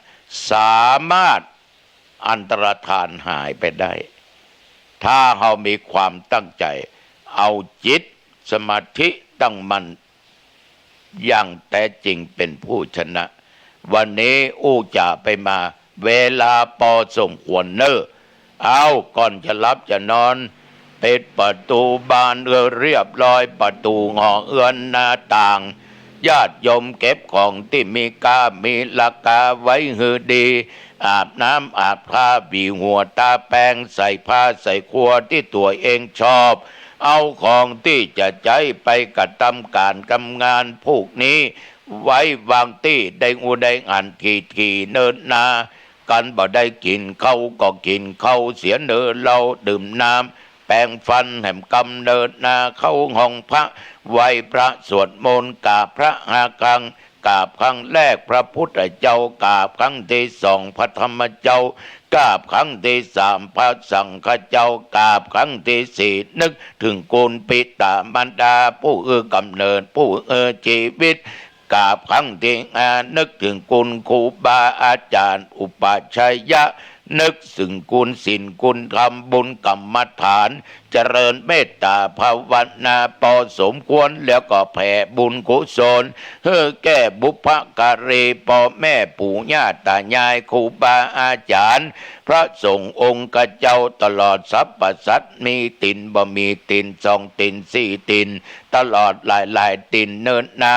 สามารถอันตรธานหายไปได้ ถ้าเฮามีความตั้งใจ๋ เอาจิตสมาธิตั้งมั่น อย่างแต๊จริงเป๋นผู้ชนะ วันนี้อู้จ๋าไปมา เวลาปอสมควรเน่อ เอ้า ก่อนจะหลับจะนอน ปิดประตู๋บ้านหื้อเรียบร้อย ประตู๋ห้องเฮือนหน้าต่าง ญาติโยมเก็บของตี้มีก้ามีราคาไว้หื้อดี อาบน้ำอาบท่า หวีหัวต๋าแป๋ง ใส่ผ้าใส่ครัวตี้ตั๋วเองชอบ เอาของตี้จะใจ๊ไปกระตำก๋านกำงานพวกนี้ ไว้วางตี้ได้อู้ได้อั้น ถี่ๆ เนิ่นนา กันบ่ได้กิ๋นข้าวก็กิ๋นข้าวเสียเน่อ เฮาดื่มน้ำ แป๋งฟันแหมกำเนิ่นนา เข้าห้องพระ ไหว้พระสวดมนต์ กราบพระห้าครั้ง กราบครั้งแรกพระพุทธเจ้า กราบครั้งตี้สองพระธรรมเจ้า กราบครั้งตี้สามพระสังฆเจ้า กราบครั้งตี้สี่นึกเถิงคุณบิดามารดา ผู้หื้อกำเนิด ผู้หื้อจีวิต กราบครั้งตี้ห้านึกเถิงคุณครูบาอาจ๋ารย์ อุปัชฌายะ นึกเถิงคุณศีลคุณธรรม บุญกรรมฐาน เจริญเมตต๋าภาวนาปอสมควร แล้วก็แผ่บุญกุศลหื้อแก่บุพการี ป้อแม่ปู่ย่าต๋ายาย ครูบาอาจ๋ารย์ พระสงฆ์องค์เจ้า ตลอดสรรพสัตว์ มีตี๋นบ่มีตี๋น สองตี๋นสี่ตี๋น ตลอดหลายๆ ตี๋นเนิ่นนา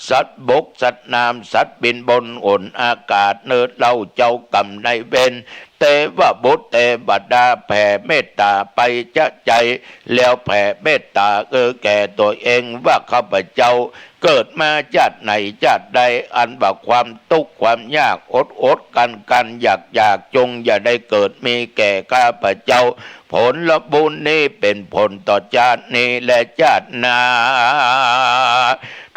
สัตว์บกสัตว์น้ำ สัตว์บินบนหนอากาศเน่อ เฮาเจ้ากรรมนายเวร เตวบุตรเตวดา แผ่เมตต๋าไปจะใจ๋ แล้วแผ่เมตต๋าหื้อแก่ตั๋วเองว่า ข้าพเจ้าเกิดมาจาติไหนจาติใด อันว่าความตุ๊กข์ความยาก อดอดกันกัน อยากอยาก จงอย่าได้เกิดมีแก่ข้าพเจ้า ผลบุญนี้เป๋นผลต่อจาตินี้และจาติหน้า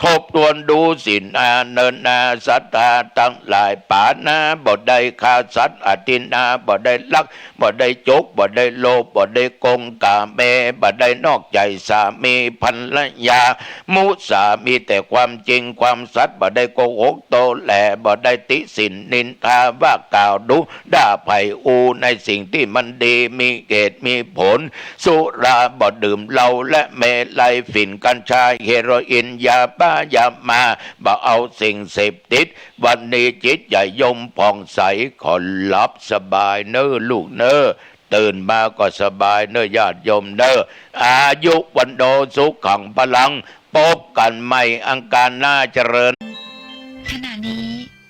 ทบทวนดูสินอาเนินนา ศรัทธาตังหลาย ปาณาบ่ได้ฆ่าสัตว์ อทินนาบ่ได้ลัก บ่ได้จก บ่ได้โลภ บ่ได้โกง กาเม บ่ได้นอกใจ๋สามีภรรยา มุสา มีแต่ความจริงความสัตย์ บ่ได้โกหกโตแหล่ บ่ได้ติสินนินทา ว่ากล่าวดุด่าไพอู้ในสิ่งตี้มันดี มีเหตุมีผล สุราบ่ดื่มเหล้าและเมรัย ฝิ่น กัญชา เฮโรอีน ยาบ้า ยามา บ่เอาสิ่งเสพติด วันนี้จิตใจ๋โยมผ่องใส ขอหลับสบายเน่อลูกเน่อ ตื่นมาก็สบายเน่อญาติโยมเน่อ อายุวัณโณสุขังพลัง พบกั๋นใหม่อังคารหน้า เจริญ ขณะนี้